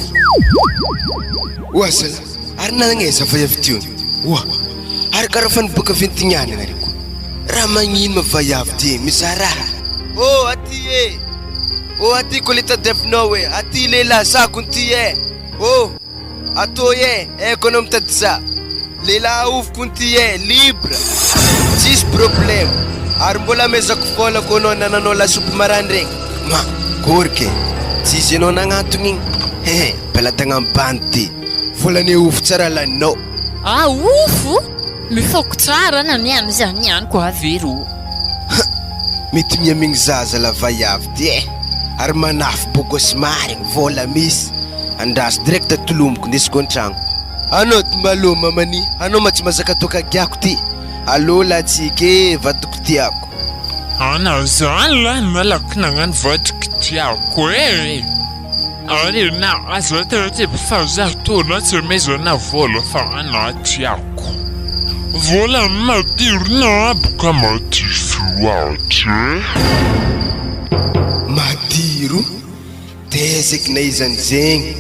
Oa zala, ary nagnaiza vaiavy teo igny? Oa, ary karaha fa niboaka Ventignana ianareo koa. Raha magnino ma vaiavy ty e, mizaha raha. Ô aty e! Ô aty ko le tadiavinao e, aty lehilahy za kony ty e! Ô! Atoy e, haiko anao mitady za. Lehilahy ovy konty e, libre. Tsisy problème. Ary mbola amezako vola ko anao nananao lasopy maraindraigny. Ma, gorky e. Tsisy anao nagnantogny igny. Hehe, belatagna bandy ty. Volane ovy tsara laninao. Ah ofo? Mifoko tsara na niany za niany ko avy ro. Ha! Mety mihamigny zaza la vaiavy ty e. Ary manafy bogosy marigny, vola misy. Andraso direct tolomiko ndesiko antragno. Anao ty malo mamani anao ma tsy mazaka toaka giako ty allo la tsika e vadiko tiako. Anao zany lahy malaky nagnano vadiko tiako e! Ary na aza atao fa za toa tsy amezana vola fa anah tiako. Vola madirona boka matify loatra e! Madiro? Tezeky na izany zegny.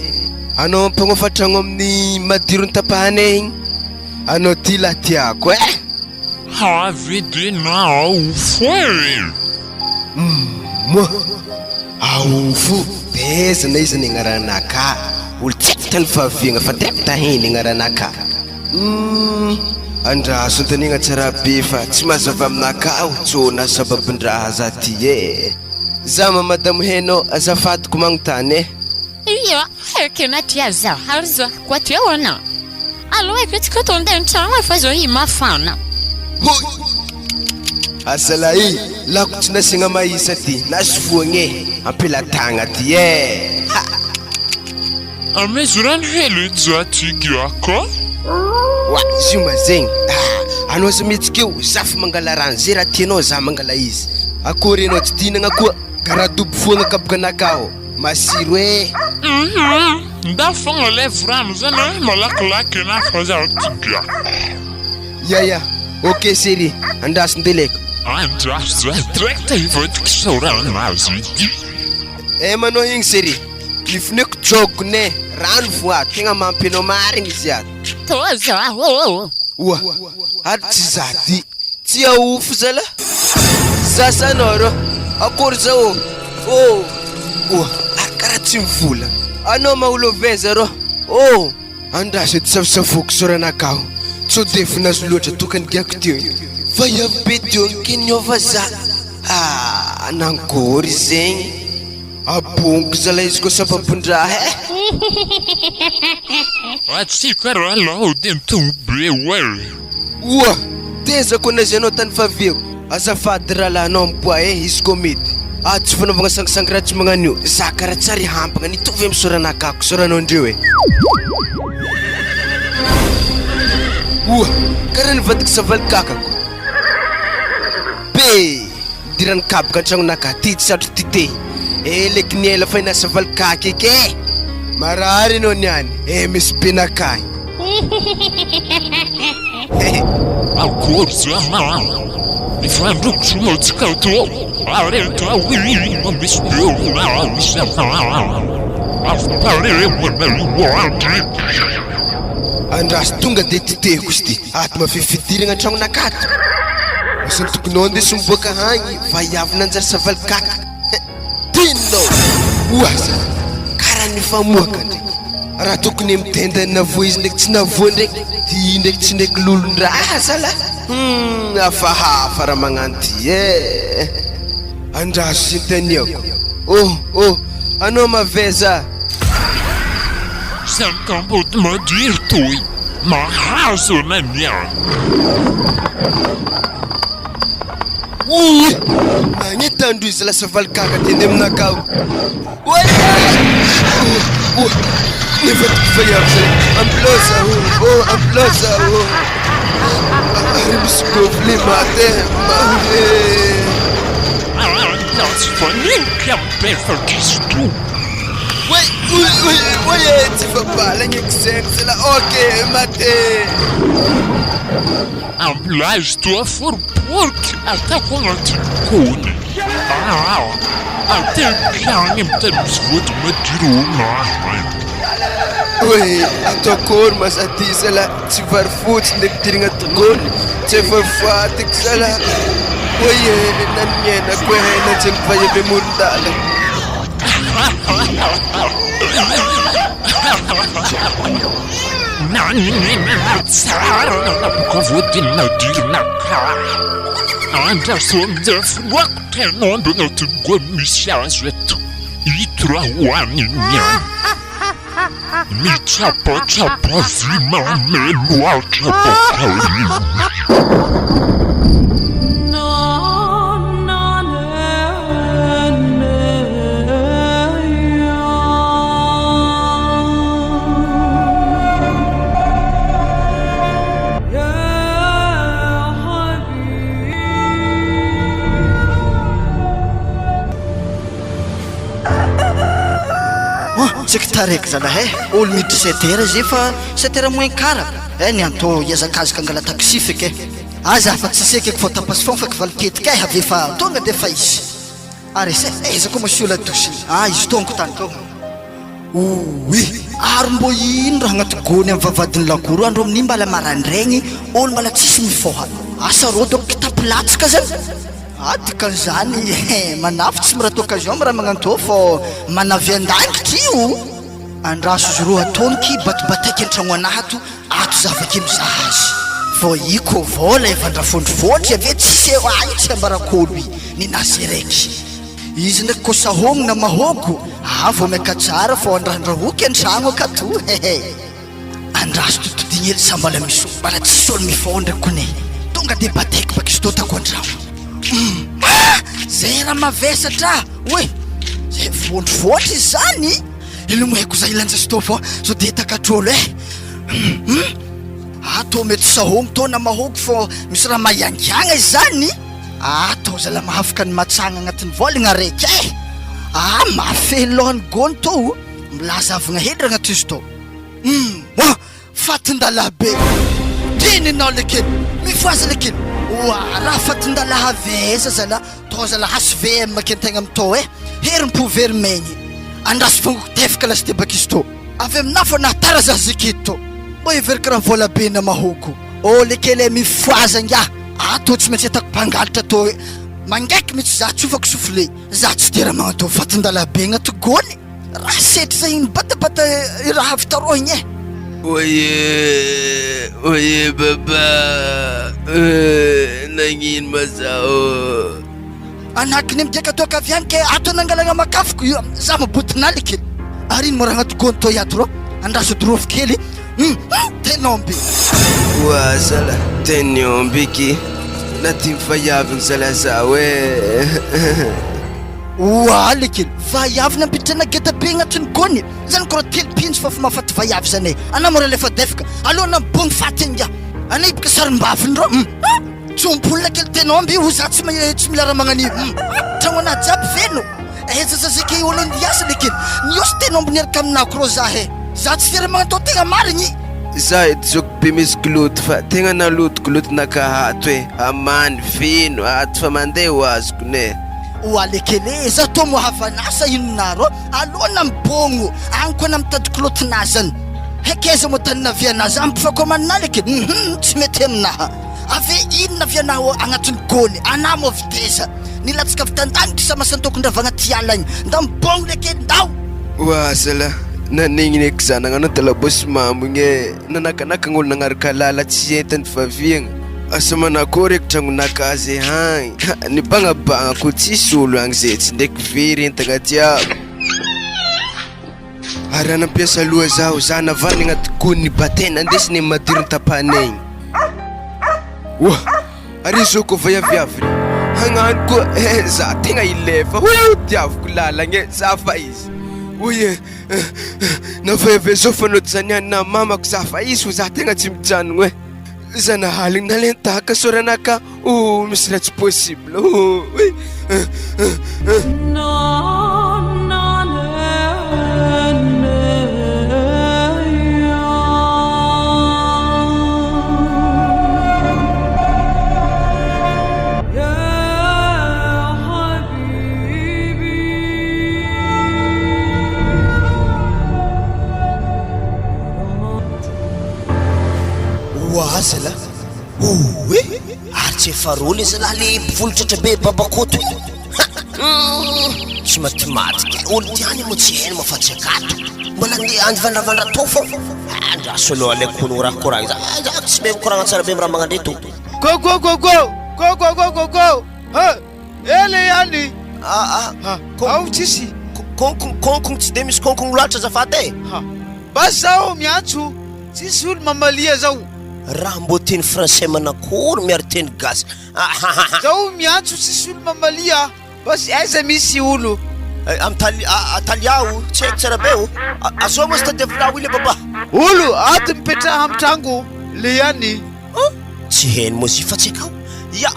Anao mpagnofa tragno amin'ny madiro nitapahanay igny. Anao ty lahy tiako eh. Havidina aofo e. Moa aofo teza na iza ny agnaranaka. Olo tsy haiko tany fahaviagna fa direct heny agnaranaka. Humm andraso antanegna tsara be fa tsy mazava aminaka aho tsô na sababindraha za ty eh. Za ma madame heno azafady ko magnontany eh. Ia, ekena aty za ary za koa aty ahoana? Aleo eky tsika to andeha an-tragno e fa zao i mafana. Hoy! Azalahy, lako tsy nasiagna mahisa ty, nasofoagna e, ampelatagna ty eh! Ha! Amezo rano hely za ty giaka. Oa, izy io ma zegny ah, anao aza mihetsika eo, za fa mangala rano, ze raha tianao za mangala izy. Akory enao tsy tihinagna koa, karaha dobo foagna kabokanakaho, masiro eh. Hum, nda fogna alevo rano zany eh, malakilaky enah fa za ty giaka. Ya ya, ok chérie, andraso ndeleko. Andraso za direct hivadika isaorana azy ity. Eh manao igny chérie. Ny finoako jogone, rano fo ato, tegna mampy anao marigny izy ato. Tô za ô! Oa, ary tsy za ty, tsy ahofo zalah. Sasa anao rô, akory za ô? Ô! Oa, ary karaha tsy mivolagna. Anao ma olo avy aiza rô? Ô! Andraso edy safosafoko soranakaho, sao de vinazo loatra tokany giako teo igny. Vaiavy be teo igny ke niova za. Ah, nankory zegny. Abongo zalahy izy koa sababon-draha eh! Atsika rahalahy dia mitombo be oe! Oa! Teza ko naiza anao tany faviako? Azafady rahalahy anao miboah eh izy koa mety. Ah tsy fanaovagna sangisangy raha tsy magnano io. Za karaha tsary hampagna nitovy amy soranakako soranao ndreo eh. Oa! Karaha nivadiky savaly kakako. Be! Nidiran'ny kaboka an-tragnonaka ty tsy satry ty te eh leky ny ela fa inasa valikaky eky eh! Marary enao niany eh misy benakay. Akory zany an! Mifandroso antsika to ary atao misy Andraso tonga de titehiko izy ty. Ato mafy fidiragna an-tragnonaka ato. Asa ny tokinao andeso miboaka hagny vaiavy nanjary savaly kaka. Tianao! Oasa! Karaha nifamoaka ndreky. Raha tokony mitendany navoa izy ndraiky tsy navoa ndraiky ty ndraiky tsy ndraiky lolon-draha zalahy. Hum, hafahafa raha magnano ty eh. Andraso sy nitaniako. Oh, oh, anao maveza. Samy kamboty madiro toy mahazo anay niany. Ouh! Magnety andro izy lasa valikaka ty andeha aminakao. Oay! Oh, oh, nivadika vaiavy zay. Ambulance oh, oh, ambulance oh. Ary misy gonflé maty eh, maty. Ambulance vanilika befaka izy to. Oay, oay, oay, oay, eh, tsy fa bala ny zegny zala. Ok, maty. Ambulance toa foriporiky ataoko agnatin'ny gony. Ah, ateriko agny amin'ny tany misy voady madiro mahay. Oe, atao akory ma za ty zala, tsy vary fotsy ndraiky dirigna agnaty gony, tsy efa fatiko zala. Oe, nanienako e, nanjeny vahiny amoron-dalana. Nanina tsara nanapoka voadiny nadirinaka. Andraso amin'izay filoako ten'omby anatin'ny gony misy azy eto. Ito raha hohaniny ihany. Mitsapatsapa vy mamelo atra baka io. Tsaiky taraiky zalahy eh, olo miditra sept heures zay fa sept heures moins quart eh, ny anto hiazakazaka angala taxi feky eh. Aza afa tsisy eky eky vao tapasy fon feky valiketika eh avy efa tonga de efa izy. Ary ese aiza koa monsieur la douche ah izy tongo tany tô. Ouii ary mbô ino raha agnaty gony am vavahadin'ny lakoro andro amin'iny mbala maraindraigny olo mbala tsisy mifôha asa rô dônko kitapo latsaka zany ah dikan'izany eh manafo tsy mirate occasion am raha magnantô fô manavy an-dangitry io andraso izy rô ataoniky batibataiky an-tragno anahy ato ato za avake mizaha azy fô i kô vôla efa andrafôndrofôndry ave tsisy eo ah io tsy ambarako olo i ninazy araiky Izy ndraiky ko sahogno na mahôgo ah vao maika tsara fô andrahandrahoky antragno akato hehe andraso totodigny hely sa mbala misy mbala tsisy olo mifôha ndraiky kone tonga de bataiky baka izy tô tako antragno hum ah zay raha mavesatra oe zay voandrivoatra izy zany ino mo haiko za ilanja izy tô fô sao de takatr'olo eh hum ah tô mety sahogno tô na mahôgo fô misy raha maiangiagna izy zany. Ah tô zala mahafaka ny matsagna agnatin'ny vôlagna araiky eh! Ah mahafehy lôhany gony tô o! Milaza avagna hely ragnaty izy tô! Humm oh! Fatin-dalahy be! Teninao lekely! Mifohaza lekely! Oa raha fatin-dalahy avy aiza zala tô zala HVM kentegna am tô eh! Herim-po very maigny! Andraso vangoko tefaka lasitebaka izy tô! Avy aminah fô nahatara za zikity tô! Mbô heveriko raha vôla be na mahôgo! Oh lekely eh! Mifohaza ingahy! Ato tsy maintsy atako mpangalatra tô hoe mangaiky mitsy za tsofako souffle za tsy de raha magnatô fatin-dalahy be agnaty gôny raha setry zay mibatabata raha avy tarôhigny eh. Oye oye baba eh nagnino ma zaho. Anakiny mideka toaka avy any ke ato nangalagna makafoko io za mabodinaliky ary ino mo raha agnaty gôny tô iato rô andraso dorofo kely Hum tenomby. Oa zala tenomby ki na ty vaiavy zala zaho eh. Oa lekely vaiavy nampitrana geda be agnatin'ny gony zany kora telopinjo fa fa mahafaty vaiavy zany e anah mora alefa defaka aleo anah mibogny faty ingahy anah hiboka sarim-baviny reo hum tsompolona kely tenomby o za tsy tsy mila raha magnan'io hum tragno anah jiaby feno Aiza za zay kay olo andiasa le kely niosy tenomby niaraka aminah ko rô za he za tsy fiera magnatao tegna marigny. Za edy zoky be misy gloty fa tegna naloto gloty nakaha ato e, amany, feno, ato fa mandeha ho azoko ne. Oa lekely e, za tô moa havanasa inona rô, alô na mibôgno agny koa na mitady klotinah zany, hekaiza moa tany navianah za mpifakomanina lekely, hum tsy mety aminaha, ave inona avianah agnatin'ny gôny, anah moa avy teza. Nilatsaka avy tan-danitra sama santokon-dravagna ty ala igny. Ndao mibôgno le kely, ndao! Oa zalah! Nanegnina eky za nagnano talabôsy mamo igny e, nanakanakagna olo nagnaraka lala tsy entany faviagna, asa manakôry eky tragnonakahy zay hagny, ha nibagnabagna ko tsisy olo agny zay tsy ndraiky very entagna jiaby. Ary raha nampiasa loha zaho, za navariny agnaty gony nibatena andesiny amy madiro nitapahanay igny. Oa! Ary izao koa vaiaviavy re, hagnano koa eh, za tegna hilefa, ho tiaviko lalagna eh, za fa izy. Hoy eh, eh, eh, na vaiavia zao fanao zany na mamako za fa izy ho za tegna tsy mijanogno eh. Zanahaligny nalentaka soranaka, oh misy raha tsy possible, oh, eh, eh, eh, eh. Oa zalahy! Oe! Ary tsy efa roa le zalahy le mpivolon-tratra be babakoto io? Ha! Tsy matimatika e! Olo ty any moa tsy hainy moa fa tsy akato. Mbola andeha andivandravandra tao fô. Andraso aloha aleoko hono raha koragna za. Za tsy mahay mikoragna tsara be am raha magnandreto. Go go go go! Go go go go go! Ha! Ela ihany! Ah ah! Ao tsisy! Konkogno konkogno tsy de misy konkogno loatra azafady e! Ha! Basy zaho miantso tsisy olo mamalia zao. Raha mbô teny français manakory miaro teny gasy ahahaha. Zaho miantso tsisy olo mamalia basy aiza misy olo. Am tali talia o tsy haiko tsara be o azao moa sy tadiavinao io le baba. Olo ato mipetraha am trango le ihany. Tsy heno moa zy fa tsy akao. Ia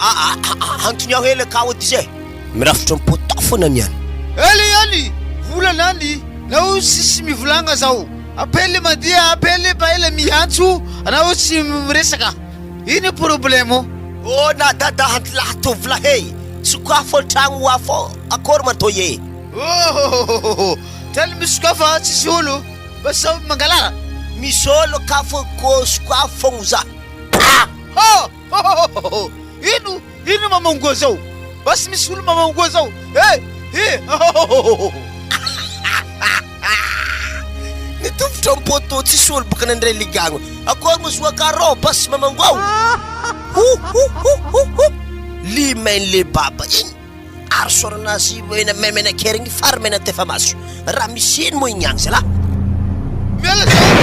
antoniao hely akao edy izy e. Mirafitra am potao foana ny any. Ely ihany volana any nao tsisy mivolagna zao apely mandeha apely paela miantso anao tsy miresaka ino problemo. Oh na dada antilahy tovolahy e! Sokafo tragno ho afo akory ma toy e! Ohohohoho tany misokafa tsisy olo fa sao mangalara. Misy olo ka fo ko sokafo fogno za. Ah! Hohohoho ino ino mamangoa zao basy misy olo mamangoa zao eh eh hohohoho. Nitofotra am poto tsisy olo boka nandray ligagno akory moa zoa karô basy mamangoa hohohohoho limain le baba igny Ary sorana azy mena mena kerigny fary mena tefa maso. Raha misy ino moa igny agny zalah? Miala zao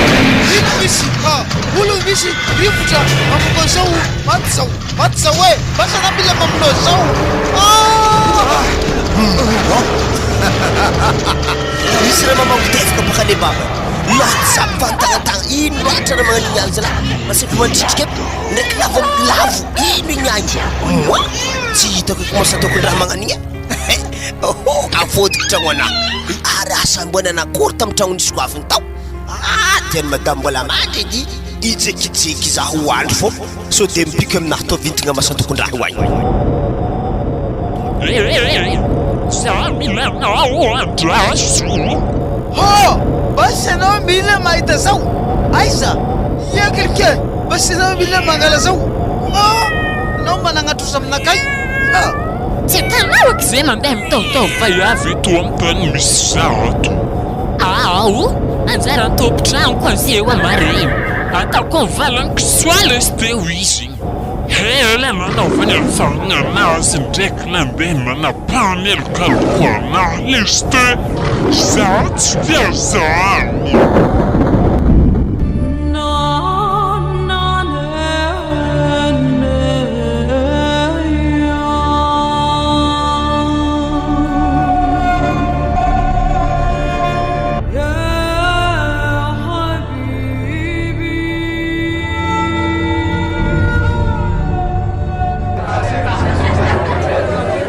ino misy ah olo misy rivotra mamoaka zao maty zao maty zao eh basa na mila mamono zao ah. Misy raha mamango tefoka baka le baba. Latsako fantagnantagna ino loatra raha magnano igny agny zalah? Masaiky mandritrika eto ndraiky lavo lavo ino igny agny? Moa Tsy hitako eky masa ataoko raha magnano igny e. Oho, afodiko tragno anah. Ary asa mbola nanakory tamin'ny tragno nisy goaviny tao. Ah, tian'i madame mbola mandry edy. Ijekijeky za ho andry fô sao de mipika aminah tô vintigna masa tokon-draha ho agny. Za mila anao andraso. Hoo! Basy ianao mila mahita zao! Aiza? Ia quelqu'un? Basy ianao mila mangala zao! Hoo! Anao managna trosa aminakay? Ha! Tsy hitanao aky zay mandeha mitaotaova vaiavy eto am tany misy za ato. Aao, anjaran'ny tompon-trano koa ze eo amare. Ataoko am valany kisoa lesy teo izy. Ela nanaovany an'izany anazy ndraiky nandeha nanapahamelokaloko anah lesy te. Za tsy tia zany.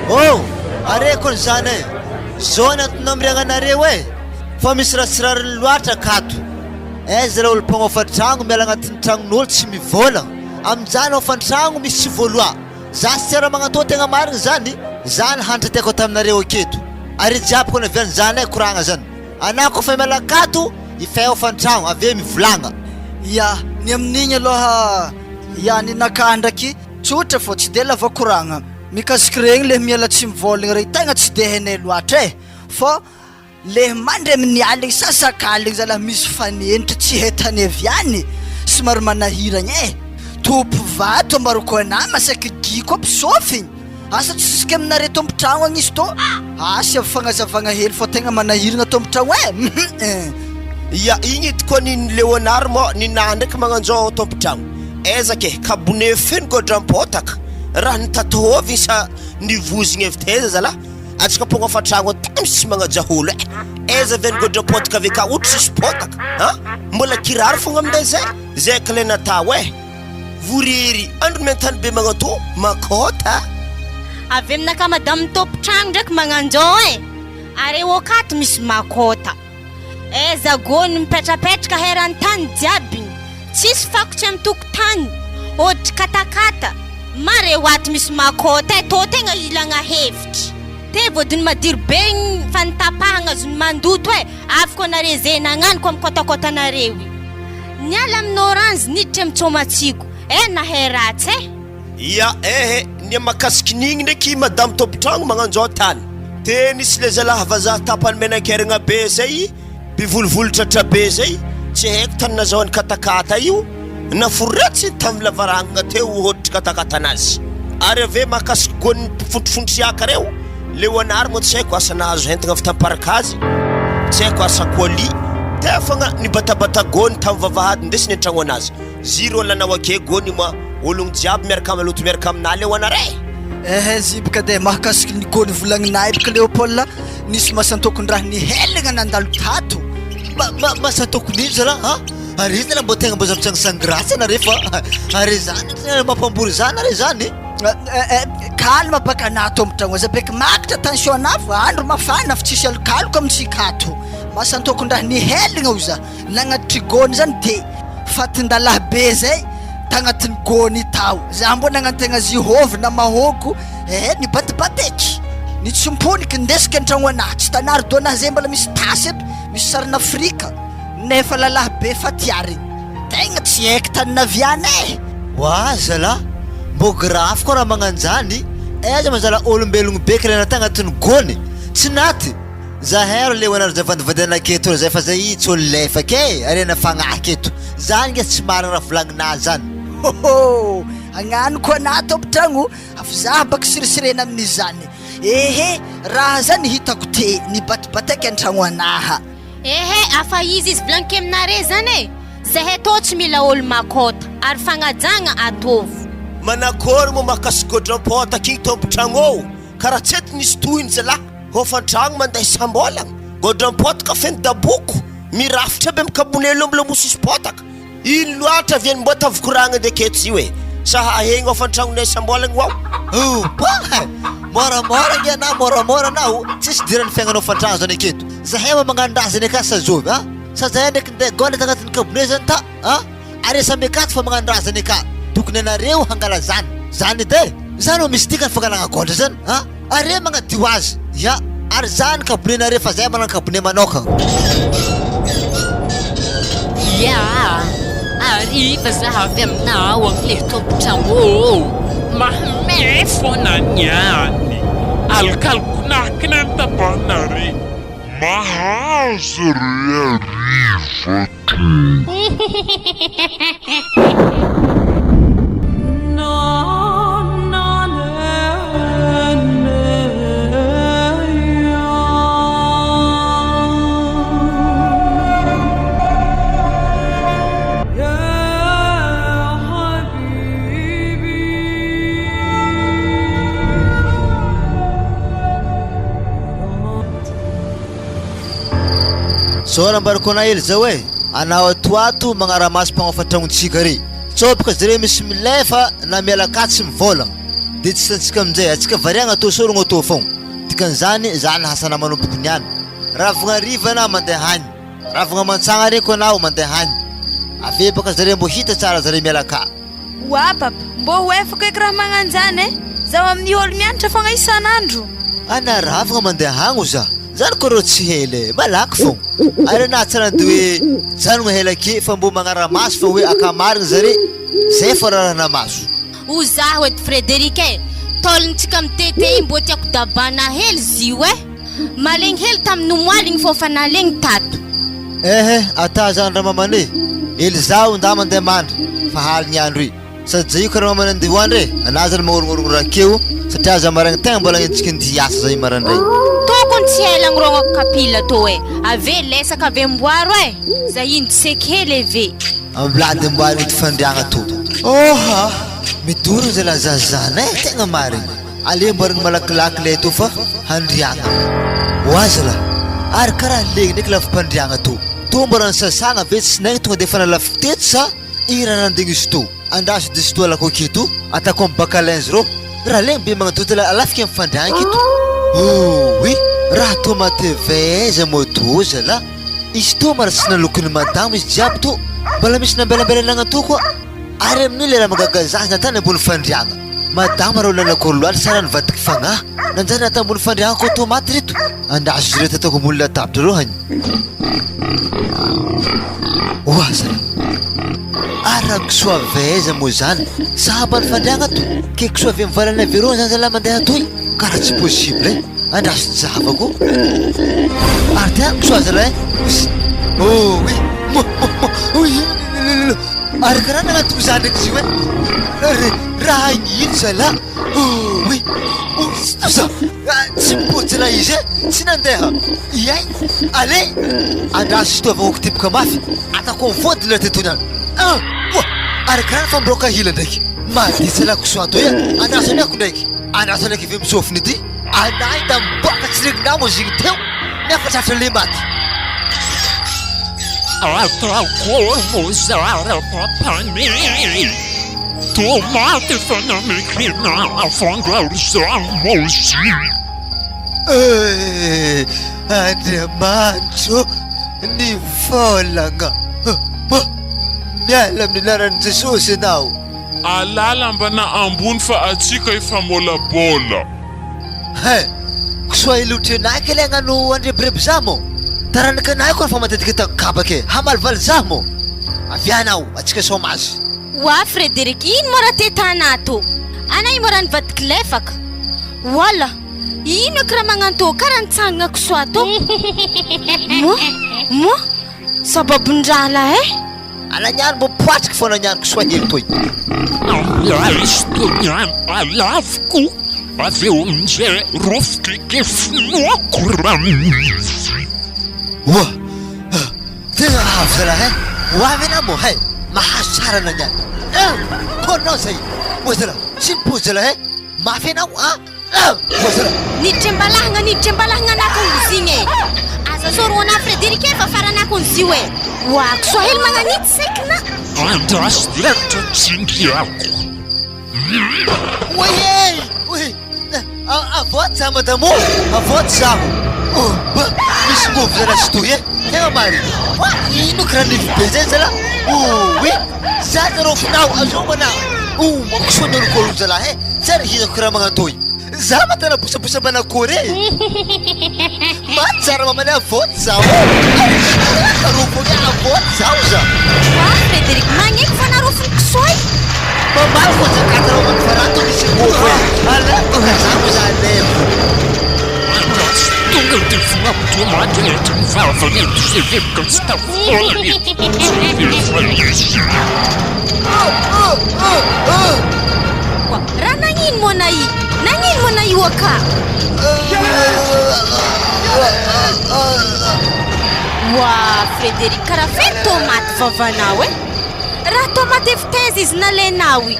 Oh! Areko ny zany e! Zao ny antony namiriagnanareo e! Fa misy raha tsy rariny loatra akato. Aiza ilay olo mpagnofa tragno miala agnatin'ny tragnon'olo tsy mivôlagna. Amin'izany hofan-tragno misy tsy voaloa. Za tsy tia raha magnatô tegna marigny zany, zany hanitra tiako ataminareo aketo. Ary jiaby koa navian'izany e koragna zany. Anah koa fa miala akato, ifay hofan-tragno, avy eo mivolagna. Ya, ny amin'igny aloha ya ny nakahy ndraiky tsotra fô tsy de lava koragna. Mikasiky regny le miala tsy mivôlagna regny tegna tsy de hainay loatra e, fô. Le mandry amin'ny aligny sasakaligny zalahy misy fanenitra tsy hay tany avy any, somary manahiragna e! Tompo vato ambarako anah masaky gy koa mpisôfigny, asa tsy jusque aminare tompon-tragno agny izy tô, asa avy fagnazavagna hely fô tegna manahiragna tompon-tragno e! Hum. Ya igny edy koa niny Léonard moa ninahy ndraiky magnanjao tompon-tragno, aiza ke kabone feno godram-potaka, raha nitataovigny sa nivozigny avy taiza zalahy? Antsika mpagnofa tragno tany tsy magnaja olo e! Aiza ve ny godra potaka avy akao ohatra tsisy potaka an! Mbola kiraro fogna aminday zay! Zay kle natao e! Vorery andro miantany be magnatô makôta. Avy aminakahy madame tompon-tragno ndraiky magnanjao e! Are okato misy makôta. Aiza gony mipetrapetraka eran'ny tany jiaby tsisy fako tsy amin'ny tokotany hoditry katakata mare ho ato misy makôta e tô tegna ilagna hevitry te vodiny madiro be igny fa nitapahagna azony mandoto e avy koa nare ze nagnano koa mikôtakôtanareo i niala amin'ny orange niditry amin'ny tsômatsiko e nahay ratsy e. Ia ehe, ny makasikin'igny ndraiky madame tompon-tragno magnanjao tany. De nisy le zalahy vazaha tapany menakeragna be zay, be volovolo tratra be zay, tsy haiko tany nazahoany katakata io, naforetsiny tamin'ny lavarangana teo hoditry katakatanazy. Ary avy eo mahakasiky gony mpifontrifontriaka reo, Léonard moa tsy haiko asa nahazo entagna avy tamin'ny parakazy, tsy haiko asa colis, teo fogna nibatabata gony tamin'ny vavahady ndesiny an-tragno anazy. Ziro lanao ake gony ma ologno jiaby miaraka maloto miaraka aminah le hoanare. Ehe ziboka de mahakasiky ny gony volagninay boka Léopold nisy masantokondraha nihelagna nandalo tato. Ma ma masantokony ino zalah a? Are zany mbo tegna mbo zavatra ratsy anare fa are zany mampambory zany are zany. Calme baka anah tombotragno aza beky makatra tension anah fa andro mafana fa tsisy alokaloka amintsika ato. Masantokondraha nihelagna oza. Nagnatitry gony zany de fatin-dalahy be zay tagnatin'ny gony tao. Za mbô nagnantegna zihôvy na mahôgo, eh nibatibateky, nitsimponiky ndesiky an-tragno anah, tsy tanary doanah zay mbola misy tasy aby, misy sarin'Afrika, nefa lalahy be fatiarigny, tegna tsy haiko tany naviana eh! Oa zalah, mbô grave koa raha magnanjany, aiza ma zalah olombelogno be kiraina tagnatin'ny gony, tsy naty. Zahay ro le hoanareo zay vandivandina aketo ro zay fa zay tsy olo lefaka e, harena fagnahy aketo, zany nge tsy marina raha volagninà zany. Hôhô! Agnano koa anah tompon-tragno fa zah baka sirisirena amin'izany. Ehe, raha zany hitako te nibatibataika an-tragno anaha. Ehe, afa izy izy volagniko aminare zany e, zahay tô tsy mila olo makôta, ary fagnajagna atôvo. Manakôry moa mahakasiky godram-potaka igny tompon-tragno ô, karaha tsy ety nisy tohiny zalah. Hofan-tragno mandeha isam-bolagna, godram-potaka feno daboko, mirafitra aby amy kabone lombolombo sisy potaka. Ino loatra avy any mbô ataovy koragna ndraiky eto zio e? Sa hahegny hofan-tragnonay isam-bolagna ho ao? Opa! Môramôra nge anao, môramôra anao, tsisy idiran'ny fiaignana hofan-tragno zany aketo. Zahay mba magnano raha zany aka sa zovy a? Sa zahay ndraiky ndeha gôla tagnatin'ny kabone zany ta a? Are samy akato fa magnano raha zany aka. Tokony anareo hangala zany. Zany edy e! Zany vao misy dikany fangalagna gôdra zany a! Are magnadio azy. Ya, ary zany kabone-nareo fa zay manana kabone manokagna. Ya, hariva za avy aminao amle tompon-tragno ô, mahme fona niany, alokalokonahiko ny tabanare. Mahazo re hariva to. Zao raha ambarako anah hely zao e, anao ato ato magnaramaso mpagnofa tragnontsika re, tsoboka zare misy milefa na miala ka tsy mivôlagna de tsy hitantsika aminjay, atsika variagna atao sorogno atao fogna, dikan'izany za lahasana manomboko niany, ravagna hariva anah mandeha agny, ravagna mantsagna reko anao mandeha agny, avy eo baka zare mbô hita tsara zare miala ka. Oa papa, mbô ho efako eky raha magnanjany e! Zaho amin'ny olo mianatra fogna isan'andro. Ana ravagna mandeha agny oza, zany koa rô tsy hela e, malaky fogna. Ary ana tsy raha de hoe janogna hela ake fa mbô magnara-maso fa hoe akamarigny zare, zay fô rarahana maso. O zaho edy Frederic e, taolontsika mitete io mbô tiako dabana hely zio e! Malegny hely tamin'ny omaly igny fô fa nalegny tato. Ehe, ata zany ramamana e! Ely zaho nda mandeha mandry fa haligny andro i. Sady zay io ka ramamana andeha hoandry e! Anah zany magnorognorogno rakeo satria za maraigny tegna mbola agnenjiky andeha hiasa zay maraindray. Tokony tsy ela agnorognako kapila tô e! Ave lesaka ave amboaro e! Za ino tsy seky hely eve. Ambilady amboarigny ity fandriagna tô. Oha! Midorogno zalahy zazana e! Tegna marigny. Aleo amboarigny malakilaky lay tô fa handriagna. Oa zalahy! Ary karaha legny ndraiky lafi-pandriagna tô. Tô mbola nisasagna ve tsy naigny tonga de efa nalafiko teto sa i raha nandegny izy tô? Andraso diso toa alako aketo, atako am bac à linge rô. Raha legny be magnatoto la alafika am fandriagna aketo. Ouii! Raha tô matevaiza moa tô zalahy? Izy toa mara tsy nalokin'i madamo izy jiaby toa mbola misy nambelambela nagnatoa koa ary amin'io le raha mahagaga zaza natany ambony fandriagna madamo raha olona nakory loatra sa raha nivadiky fagnahy nanjary natao ambony fandriagna koa toa maty reto andraso izy reto ataoko ambony latabatra reo hany oa zalahy ary raha kisoa avy aiza moa zany sa ambany fandriagna to ke kisoa avy amin'ny valana avy eroa zany zalahy mandeha atoy karaha tsy possible e. Andraso java koa. Ary dia kisoa zalahy. Oh oui. Mo mo mo. Oui. Ary karaha nagnatoko za ndraiky izy io e. Raha ino zalahy. Oh oui. Oh za. Tsy mipody zalahy izy e. Tsy nandeha. Iay. Allez. Andraso izy toa avao teboka mafy. Atako amin'ny vodiny raha teto niany. Ah. Ary karaha nifampiroaka hila ndraiky. Maditsa zalahy kisoa toy e. Andraso amiako ndraiky. Andraso ndraiky ve misôfiny ity? Anahy da miboaka tsy regninao moa zigny teo nefa tratra le maty. Ataoko mozara papany Tomate efa namekena afangaro zany Eh, Andriamanitro ny vôlagna. Miala amin'ny anaran'i Jesosy ianao. Alala ambana ambony fa atsika efa môlabôla. Hein! Kisoa ilotry anay kely agnano andrebireby za mô! Taranaka anay koa fa matetika hitako kabaka e! Hamalivaly za mô! Avia anao, atsika sômazy. Oa Frederic ino moa raha te tanà tô? Ana io moa raha nivadiky lefaka. Oala! Ino eky raha magnantô karaha nitsangana kisoa tô? Moa! Moa! Sababon-draha lahy eh! Ala niany mbo poatriky fona niany kisoa hely toy. Ampiaisko niany alaviko avy eo amin'izay rofoky ke finoako raha misy. Oa! Tena avy zalahy eh! Ho avy anah moa hay! Mahazo tsara anah niany. Eh! Kônao zay! Oa zalahy! Tsy mipozy zalahy eh! Mafy anao an! Niditra am-balahagna niditra am-balahagna anah kongozigny e! Aza sorohana Frederic e fa farany ahy kongozio e! Oa kisoa hely magnanitsy saiky na. Andraso direct tsindriako. Oay e! Oay! Avoty za madame ô! Avoty zaho! Oh! Ba! Misy ngôvy zalahy sy toy e! Tegna marigny! Oa! Ino karaha nify be zay zalahy? Oay! Za tarôfinao azongo anah! Oh! Makosoa ny olokôlo zalahy e! Tsy ary hitako karaha magnantôy. Za ma tena bosabosa manakory e! Maty za raha mamaly avoty zaho ô! Arofo avoty zaho za! Oa Frederic magneky fa narofon'ny kisoa e! Mamaly fô zakata raha omany farato misy angôvo e! Alaivo baka zaho za alaivo! Andraso tonga dia voako tomate eto ny vavany eto heveriko tsy tafahoana eto tsy efa izy. Raha nagnino moa na i? Nagnino moa na io aka? Oa Frédéric karaha feno tomaty vavanao e! Raha tomaty efa taiza izy nalainao i?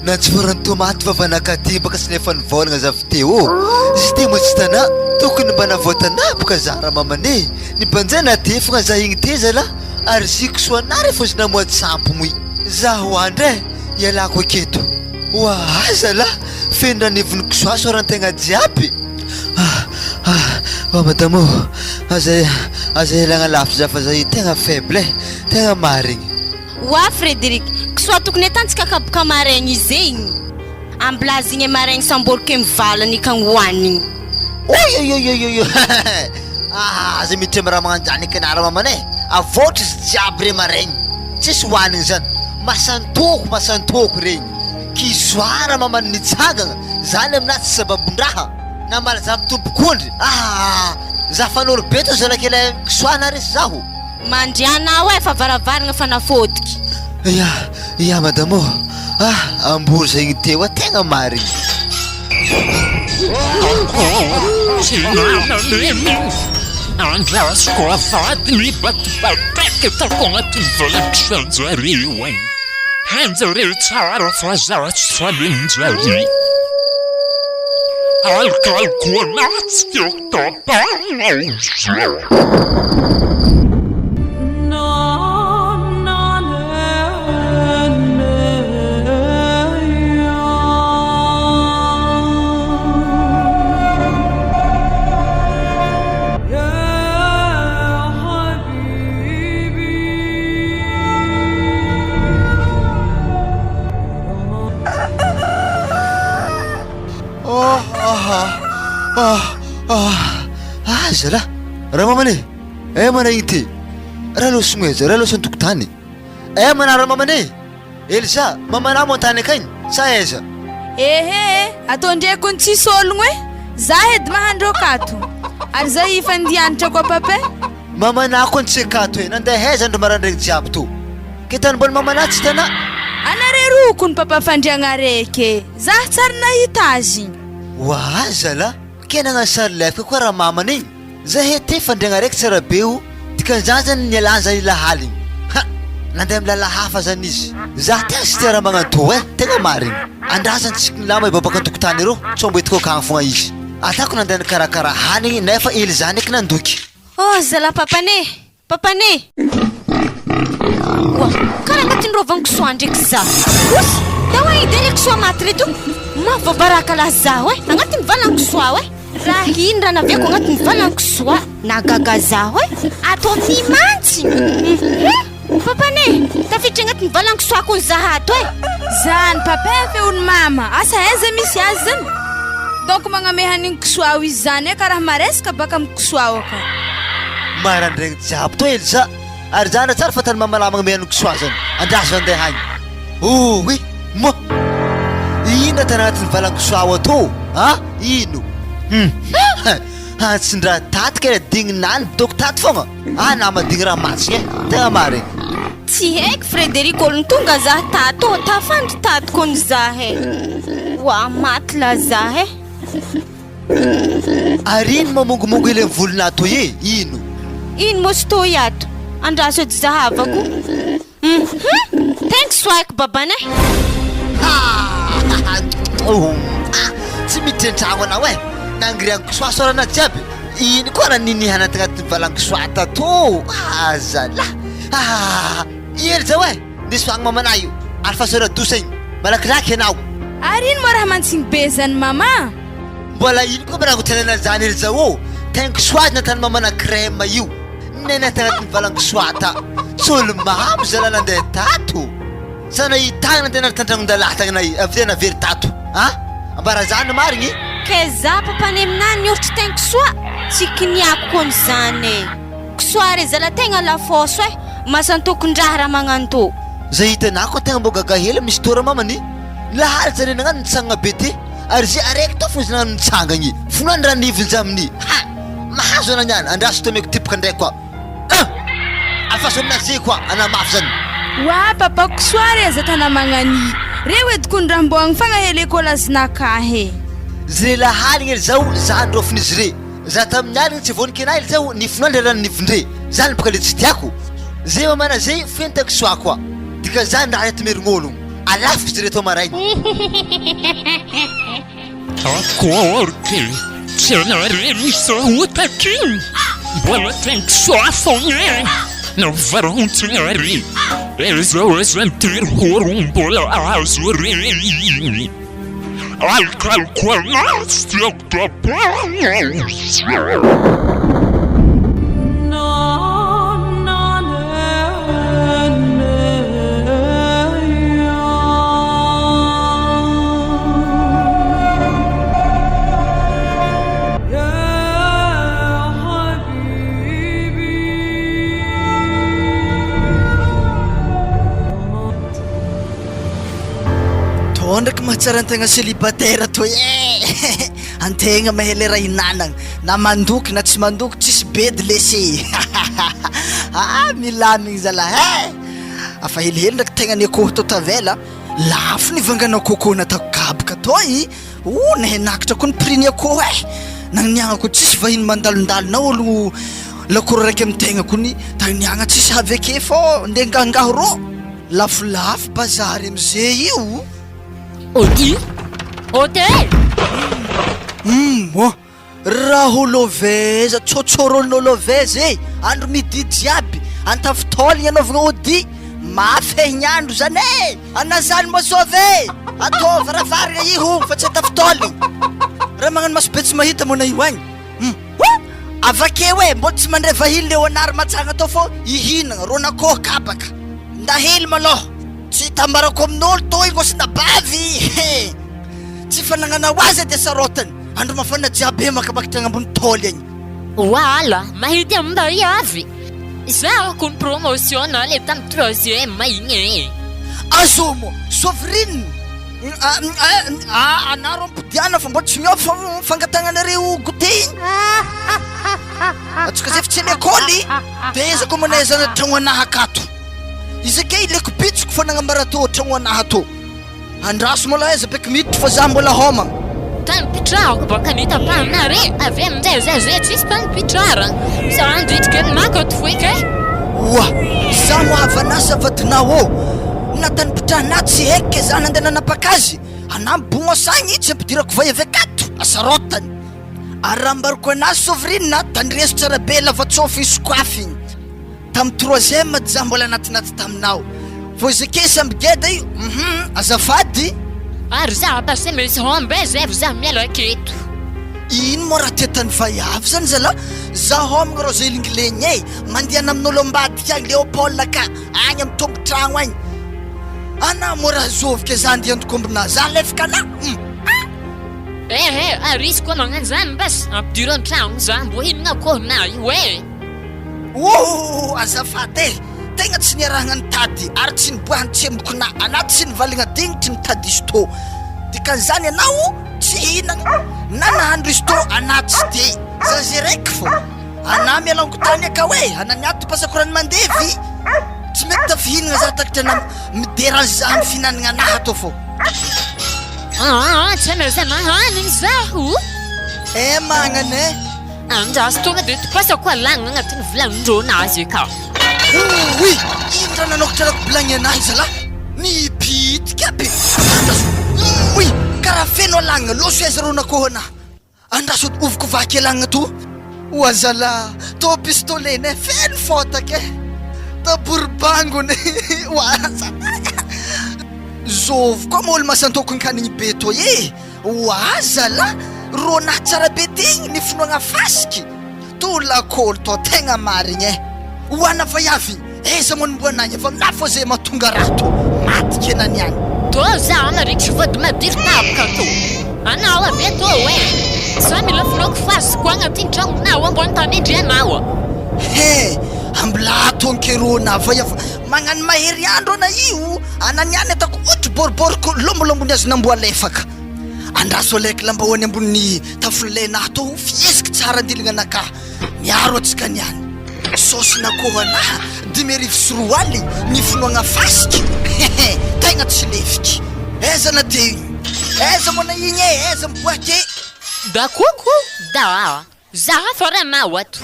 Natsoforan'ny tomaty vavanakaty baka sy nefa nivaolagna za avy teo ô! Izy ty moa tsy tanà tokony mba navoatanà boka za ramamane e! Ny banjaina aty fogna za igny te zalah ary ziko soa anah refa izy namoha tsampogno i! Zaho andra e! Ialako aketo! Oa zalah! Feno ranivon'ny kisoa soarantegna jiaby! Ah ah oh madame ô! Aza aza ialagna lavitra za fa za io tegna faible e! Tegna marigny! Oa Frederic, kisoa tokony atantsika kaboka maraigny zegny. Ambilazigny maraigny samboriko mivalana ikagny hoanigny. Oioioioioio ah aza miditra am raha magnanjany eky anah ramamana e! Avoatra izy jiaby re maraigny tsisy hoanigny zany masantôko masantôko regny. Kisoara mamany nitsangagna, zany aminah tsy sababon-draha. Namaly za mitompoko ondry, ah! Za fanoro be to zanak'ilay kisoa na resy zaho. Mandriana ao eh fa varavaragna fa nafôdiky. Ya, ya madame ô! Ah! Ambory zegny teo ah, tegna marigny. Andrasako avadiny mibatibataka tako agnatin'ny valan-kisanjareo agny. Hainjareo tsara fa za tsy falinjareo. Alokaloko anaty feo tapahana zao. Oh, ah, ah, ah, ah, zalahy, raha mamany e, eh mana igny ty, raha lôsogno aiza, raha lôsogno an-tokotany, eh mana raha mamany e, Elsa, mamanà moa an-tany akagny sa aiza? Ehe e, ataondreko ny tsisy ologno e, za edy mahandro akato, ary za efa andianitra koa papa e. Mamanà koa ny tsy akato e, nandeha aiza andro maraindraigny jiaby tô? Ke tany mbola mamanà tsy hitanà? Anare roa kony papa fandriagna araiky e, za tsary nahita azy. Oa zala, ke nagnano sary lefaka koa raha mamana igny? Zahay aty fandriagna araiky tsara be o, dikan'izany zany nialany zany ilahaly igny. Ha! Nandeha amy lala hafa zany izy. Za tegna tsy tia raha magnantô eh, tegna marigny. Andrasany tsy milama hibabaka an-tokotany arô, sao mbo hitako akagny fogna izy. Atako nandeha nikarakara hanigny nefa Elza ndraiky nandoky. Oh zalahy papane! Papane! Oa! Karaha agnatin'ny rôvan-kisoa ndraiky za. Osy! Tao ahy edy re kisoa maty reto. Mahavoabaraka lahy zaho eh! Agnatin'ny valan-kisoa eh! Raha ino raha naviako agnatin'ny valan-kisoa? Nahagaga zaho eh! Ato amin'ny mantsy! Hum! Papane! Tafiditra agnatin'ny valan-kisoa kony zaho ato eh! Zany papa eh feon'i mama, asa aiza misy azy zany? Donc magname hanigny kisoa ao izy zany eh karaha maresaka baka amin'ny kisoa ao akao. Marandraigny jiaby to Elsa ary zany raha tsara fa tany mamalama magname hanigny kisoa zany. Andraso andeha agny. Oy! Moa! Ino raha tany agnatin'ny valan-kisoa ao atô a? Ino? Hum! Antsindraha tato kay digninany bidoko tato fogna. Ah nama digny raha matsigny eh. Tegna marigny. Tsy haiko Frederico olo tonga zah tato ô, tafandry tato kony zah eh. Oa maty lah zah eh. Ary ino mamongomongo hely amin'ny volonà toy e? Ino? Ino moa sy toy ato? Andraso edy zahavako. Hum Thanks soaiko babanay. Tsy miditra an-tragno anao eh! Nangirian'ny kisoa sorana jiaby, ino koa raha ninihana tagnatin'ny valan-kisoa tato? Ah zalah! Ah! I Elja oe! Nisy mamanà io, ary fa sora douce igny, malakilaky ianao. Ary ino moa raha mantsigny be zany mama? Mbola ino koa miragotra anà zany Elja ô! Tain-kisoa natany mamana crème io. Nena tagnatin'ny valan-kisoa ta. Tsy olo mamo zalahy nandeha tato. Sa nahitagna nandeha tantragnondalahy tagny na avy tena very tato. A? Ambara zany marigny? Ke za papane aminah niorotro tegna kisoa tsy kiniako kony zany e. Kisoa re zala tegna lafôso e. Masan-tokondraha raha magnantô. Zay hitanah koa tegna mbô gaga hely misy toera mamany lahary zare nagnano nitsangagna be ty ary zay araiky tao fô izy nagnano nitsangagny finoany raha niviny za amin'ny ha! Mahazo ana niany, andraso to omeko tipoka ndray koa ah! Afaso aminazy koa ana mafy zany. Wa papa kisoa re aza tana magnani reo edy kony raha mbô agny fagna he lekôla zinakahy e. Zre lahaligny ry zao za ndraofin'izy re za tamin'ny aligny tsy vonikena ely zao nifinao ndre rano nifindre zany boka le tsy tiako ze mamana ze fenta kisoa koa dika zany raha reto merign'ologno alafiko zre tô maraigny. Akory tsy anareo misahotaka iny mbola tenkisoa foana e navarontsary ezao aza ny terihoro mbola azo re alokaloka anazy tiako tapahana. Ao ndraiky mahatsara antegna célibataire toy eh! Antegna mahay le raha hinanagna, na mandoky na tsy mandoky tsisy bedy lesy ah! Milamigny zalahy eh! Afa helihely ndraiky tegnany akoho tô tavela, lafo ny vangana coco nataoko kabaka toy, oh nahay nakatra koa ny prix ny akoho eh! Nagniniagnako tsisy vahiny mandalondalo na olo lakoro raiky amy tegna kony tagniniagna tsisy avy ake fô ndeha ngahangaho rô. Lafolafo bazary amze io. Ody? Hôtel? Humm oh! Raholoveza, tsôtsôrônôloveza e! Andro midi jiaby, antafitaoligna anaovagna ody, mafy e ny andro zany e! Ana zany moa zôvy e! Ataovy varavaragna iho fa tsy antafitaoligna! Raha magnano maso be tsy mahita moa na io agny! Humm oh! Avakeo e, mbô tsy mandray vahiny Léonard Matsagna tao fô ihinagna ron'akoho kabaka. Ndahely malôha, tsy itambarako amin'olo toy ngôsinabavy he! Tsy fanagnana ho azy edy asarôtany, andro mafana jiaby he makamakatra agny ambony tôly agny. Wala, mahita mbay avy. Zaho kony promotion le tam troisième igny e. Azô moa, Sovrine! Anaro ampodiana fa mbô tsy miôva fangatagnanareo goûter igny. Atsika zay fa tsy lekôly de aiza koa manay zana tragno anaha akato. Izy ake ileko bitsiko fa nagnambara tô tragno anaha tô. Andraso mbola aiza beky miditry fa za mbola homagna. Tany pitrahako baka nitapahanare avy aminjay za zay tsisy tany pitrahara za andritrika eny maka ato foiky e. Oa! Za mo havanasa vadinao ô! Na tany pitrahana tsy haiky ke za nandeha nanapaka azy, anah mibogno asagny tsy ampidirako vay avy akato, asarotany. Ary raha ambarako anazy Sovrine a, tandreso tsara be lavatsôfo io sokafy igny. Tam troisième za mbola natinaty taminao. Vao izy ake samby geda io, hum azafady. Ary za passer maison be zay vao za miala aketo. Ino moa raha tetan'ny vaiavy zany zalah? Za homagna rô zelingilegny e! Mandehana amin'olo ambadika agny Léopold ka agny amy tompon-tragno agny. Anah moa raha zovy ke za andeha andokombonah za alefaka anah hum ah! Eh eh ary izy koa magnano zany mbas ampidiro an-tragno za mbô hinagna akoho na io eh! Ooh azafady e! Tegna tsy niarahagna nitady ary tsy niboahan'ny tsembokona anah tsy nivaligna dignitry nitady izy tô. Dikan'izany anao tsy hihinagna na nahandro izy tô anah tsy de za ze raiky fô. Anah miala angotany akao e! Anah niato pasako rano mandevy tsy mety tafihinagna za takatra anah mi-derange za amy fihinanagna anah atô fô. Aa tsy anaiza mahanigny zaho. Eh magnana eh! Andraso tonga dia topasako alagna agnatin'ny vilanin-drônazy eka. Ouii! Ino raha nanokatra bilagny anahy zalah? Nipitika be! Andraso! Ouii! Karaha feno alagna loso aiza rô nakôho anah? Andraso oviko vaky alagna to! Oa zalah! Tô pistolet-nay feno fôtaka e! Tô borobangony! Oa zalah! Zôvy koa moa olo masan-tôkon-kanigny be tô e! Oa zalah! Rô naha tsara be ty igny ny finoagna fasiky! To lakôly tô tegna marigny eh! Oa na vaiavy aiza moa ny mboa nagny efa aminah fô zay mahatonga raha tô maty kena niany. Tô za marikitry vody madiro tampoka tô! Anao avy tô eh! Za mila finoako fasiko agnatin'ny tragnonao ambony tany indrianao. He! Ambilato ankerô na vaiavy magnano mahery andro ana io ana niany ataoko ohatry boriboriko lombolombo ny azon'amboa lefaka. Andraso alaiky lambahoany ambony tafon'ilay naha tô fihetsiky tsara andiligna anakahy miaro antsika niany. Saosy n'akoho anaha 2005 ny finoagna fasiky hehe tegna tsy lefiky. Aiza na te igny? Aiza moa na igny e? Aiza miboake? Da koko da za faranao ato.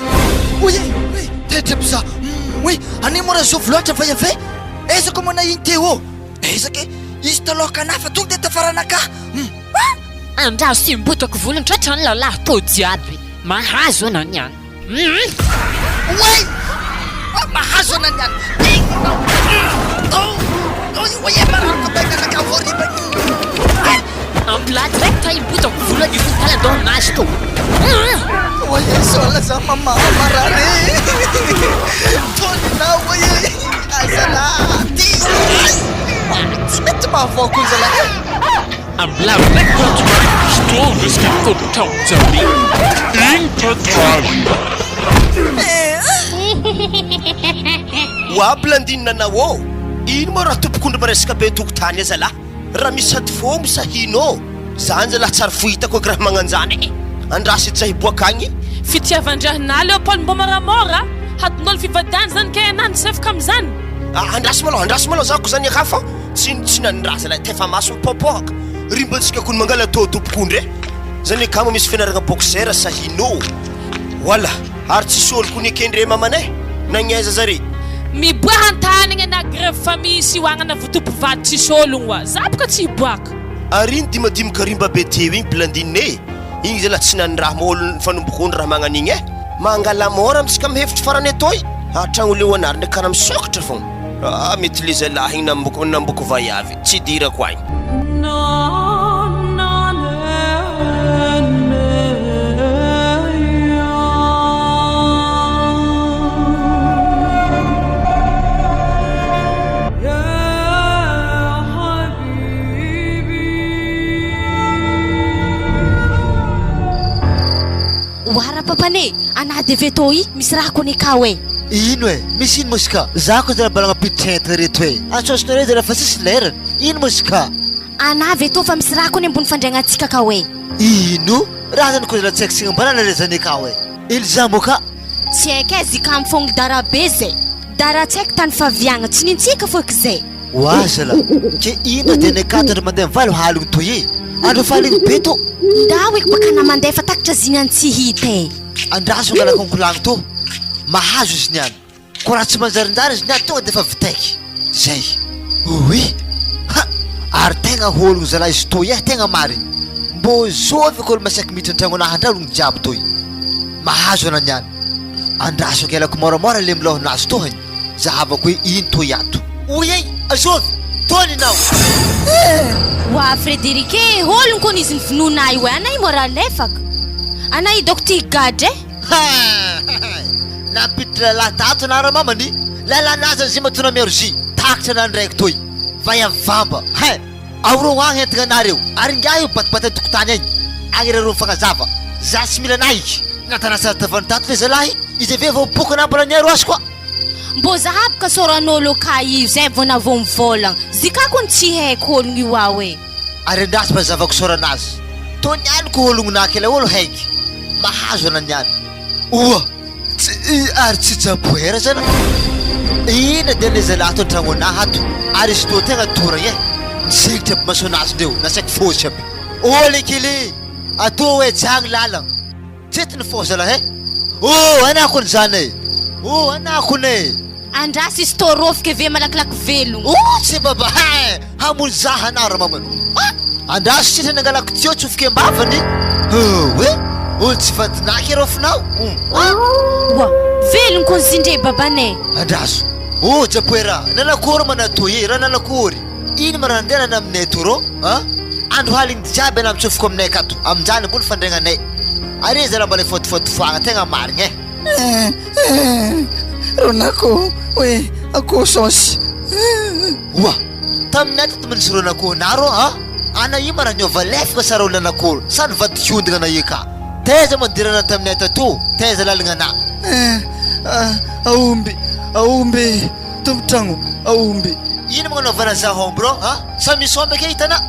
Oy e! Oy! Taitra aby za! Oy! Anie moa raha zovy loatra fa Yaveh! Aiza koa moa na igny te ô! Aiza ke! Izy taloha kanahy fa tonga de tafaranakahy! Hum! Ah! Andraso sy mbotako volon-tratra ny lalahy tô jiaby mahazo anao niany. Hum! Oay! Mahazo anao niany. Oay e marary ko tainanakahy voariba. Ampila direct imbotako vola ny talan-dohanazy tô. Oay e sola za mama marary. Tolina oay e. Azalahy ty. Tsy mety mahavoako zalahy. Ampila direct Strongest in Ho aby landinina anao ô! Ino moa raha tompok'ondry miresaka be tokotany azalahy? Raha misy sady fômby sa hino? Zany zalahy tsary fo hitako aky raha magnanjany e! Andraso edy za hiboaka agny. Fitiavan-drahina Léopold mbô moramora hadinolo fivadiany zany kay anah nisefoka amizany. Andraso malôha, andraso malôha za ko zany aka fa tsy tsy nandraha zalahy tefa maso mipôpôhaka. Ry mba tsika kony mangala tô tompoko ndre. Zany akama misy fianaragna boxer sa hino? Wala, ary tsisy olo kony ekendre mamanay? Nagnaiza zare? Miboaha antany agny na grevy fa misy io agny na votopo vady tsisy ologno oa. Za boka tsy hiboaka. Ary iny dimadimy karimba be teo igny Blandine e! Igny zalahy tsy nandraha olo nifanomboka raha magnan'igny e! Mangala mora amintsika amy hevitry farany atoy! Hatragno Léonard ndraiky karaha misokatra fogna! Ah mety le zalahy igny namboko namboko vaiavy, tsy idirako agny. Oara papane, anah de veto i, misy raha kone kao e. Ino e? Misy ino moa ka? Za ko zala mbola mampiditra entana reto e. Antsoantsoinareo zala fa tsisy lerany. Ino moa ka? Anah veto fa misy raha kone ambony fandriagnantsika kao e. Ino? Raha zany ko zala tsy haiko tsy agnamboarana le zany kao e. Elza moa ka? Tsy haiko e, zika mifogno dara be zay. Dara tsy haiko tany faviagna, tsy nintsika foiky zay. Oa zala, ke ino de nekato andro mandeha mivalo haligny toy e? Andro efa haligny be to. Ndao eky baka na mandeha fa takatra ziny any tsy hita e. Andraso angalako ankolagny to, mahazo izy niany. Ko raha tsy manjarinjary izy niany tonga de efa vitaiky. Zay. Oui! Ha! Ary tegna hologno zalahy izy toy e, tegna marigny. Mbô zovy ko olo masaky miditra antragnonah ndray ologno jiaby toy. Mahazo ana niany. Andraso angelako môramôra le milôhon'azy tohiny. Zahavako hoe ino toy ato. Oy ei! Azovy! Tony nao! Wa Frederic e, hologno kony izy nivonoana io e, anay io mora alefaka. Anay io doko ty higadra e. Hay! Nampiditra lalahy tato na ramamany, lalanazy an'izay matona miaro zy, takitra na ndraiky toy. Vaiavy vamba! Hay! Aorao agny entigna anareo, ary ingahy io batibata an-tokotany agny, agny rareo mifankazava, za tsy mila anah iky. Natana sary tavany tato le zalahy, izy avy eo vao mipoka na mbola niaro azy koa. Mbô zaha boka sôran'ôlo ka io zay vao navô mivôlagna, zika kony tsy haiko ôlogno io ao e. Ary andraso mba zavako sôrana azy. Tô niany ko ôlogno naka ilay ôlo haiky. Mahazo ana niany. Oa! Tsy ary tsy jaboera zany. Ina dia le zalahy ato antragno anah ato ary izy toa tegna toragna e. Nisengitra aby masonazy ndreo, nasaiko fôsy aby. Ô le kely! Atô oe jagny lalagna. Tsy ety ny fô zalahy e! Oh anah kony zany e! Oh anah kony e! Andraso izy tô rôfoka eve malakilaky velogno. Oh tsy baba hein! Hamono zah anah ra mamany. Ah! Andraso sisa nangalako tuyau tsofoky ambavany. Oh eh! Olo tsy vadinah ke rôfinao. Hum ah! Oa! Velogno kony zindre babanay. Andraso. Oh japoera! Nanakory ma natao e! Raha nanakory? Ino ma raha nandeha aminay tô rô? Ah! Andro haligny jiaby anah mitsofoko aminay akato. Aminjany ambony fandregnanay. Ary iza raha mbola ifôtifôtifoagna tegna marigny eh. Eh eh ron'akoho hoe akoho saosy eh. Oa! Taminay tato ma nisy ron'akoho naro a! Ana io ma raha niova lefaka sa ron'akoho sa nivadika ondigna ana io ka? Taiza ma nidirana taminay tato? Taiza lalagna ana? Eh ah aomby aomby tompotragno aomby. Ino ma gnanaovana za omby rô a? Sa misy omby ake hitana?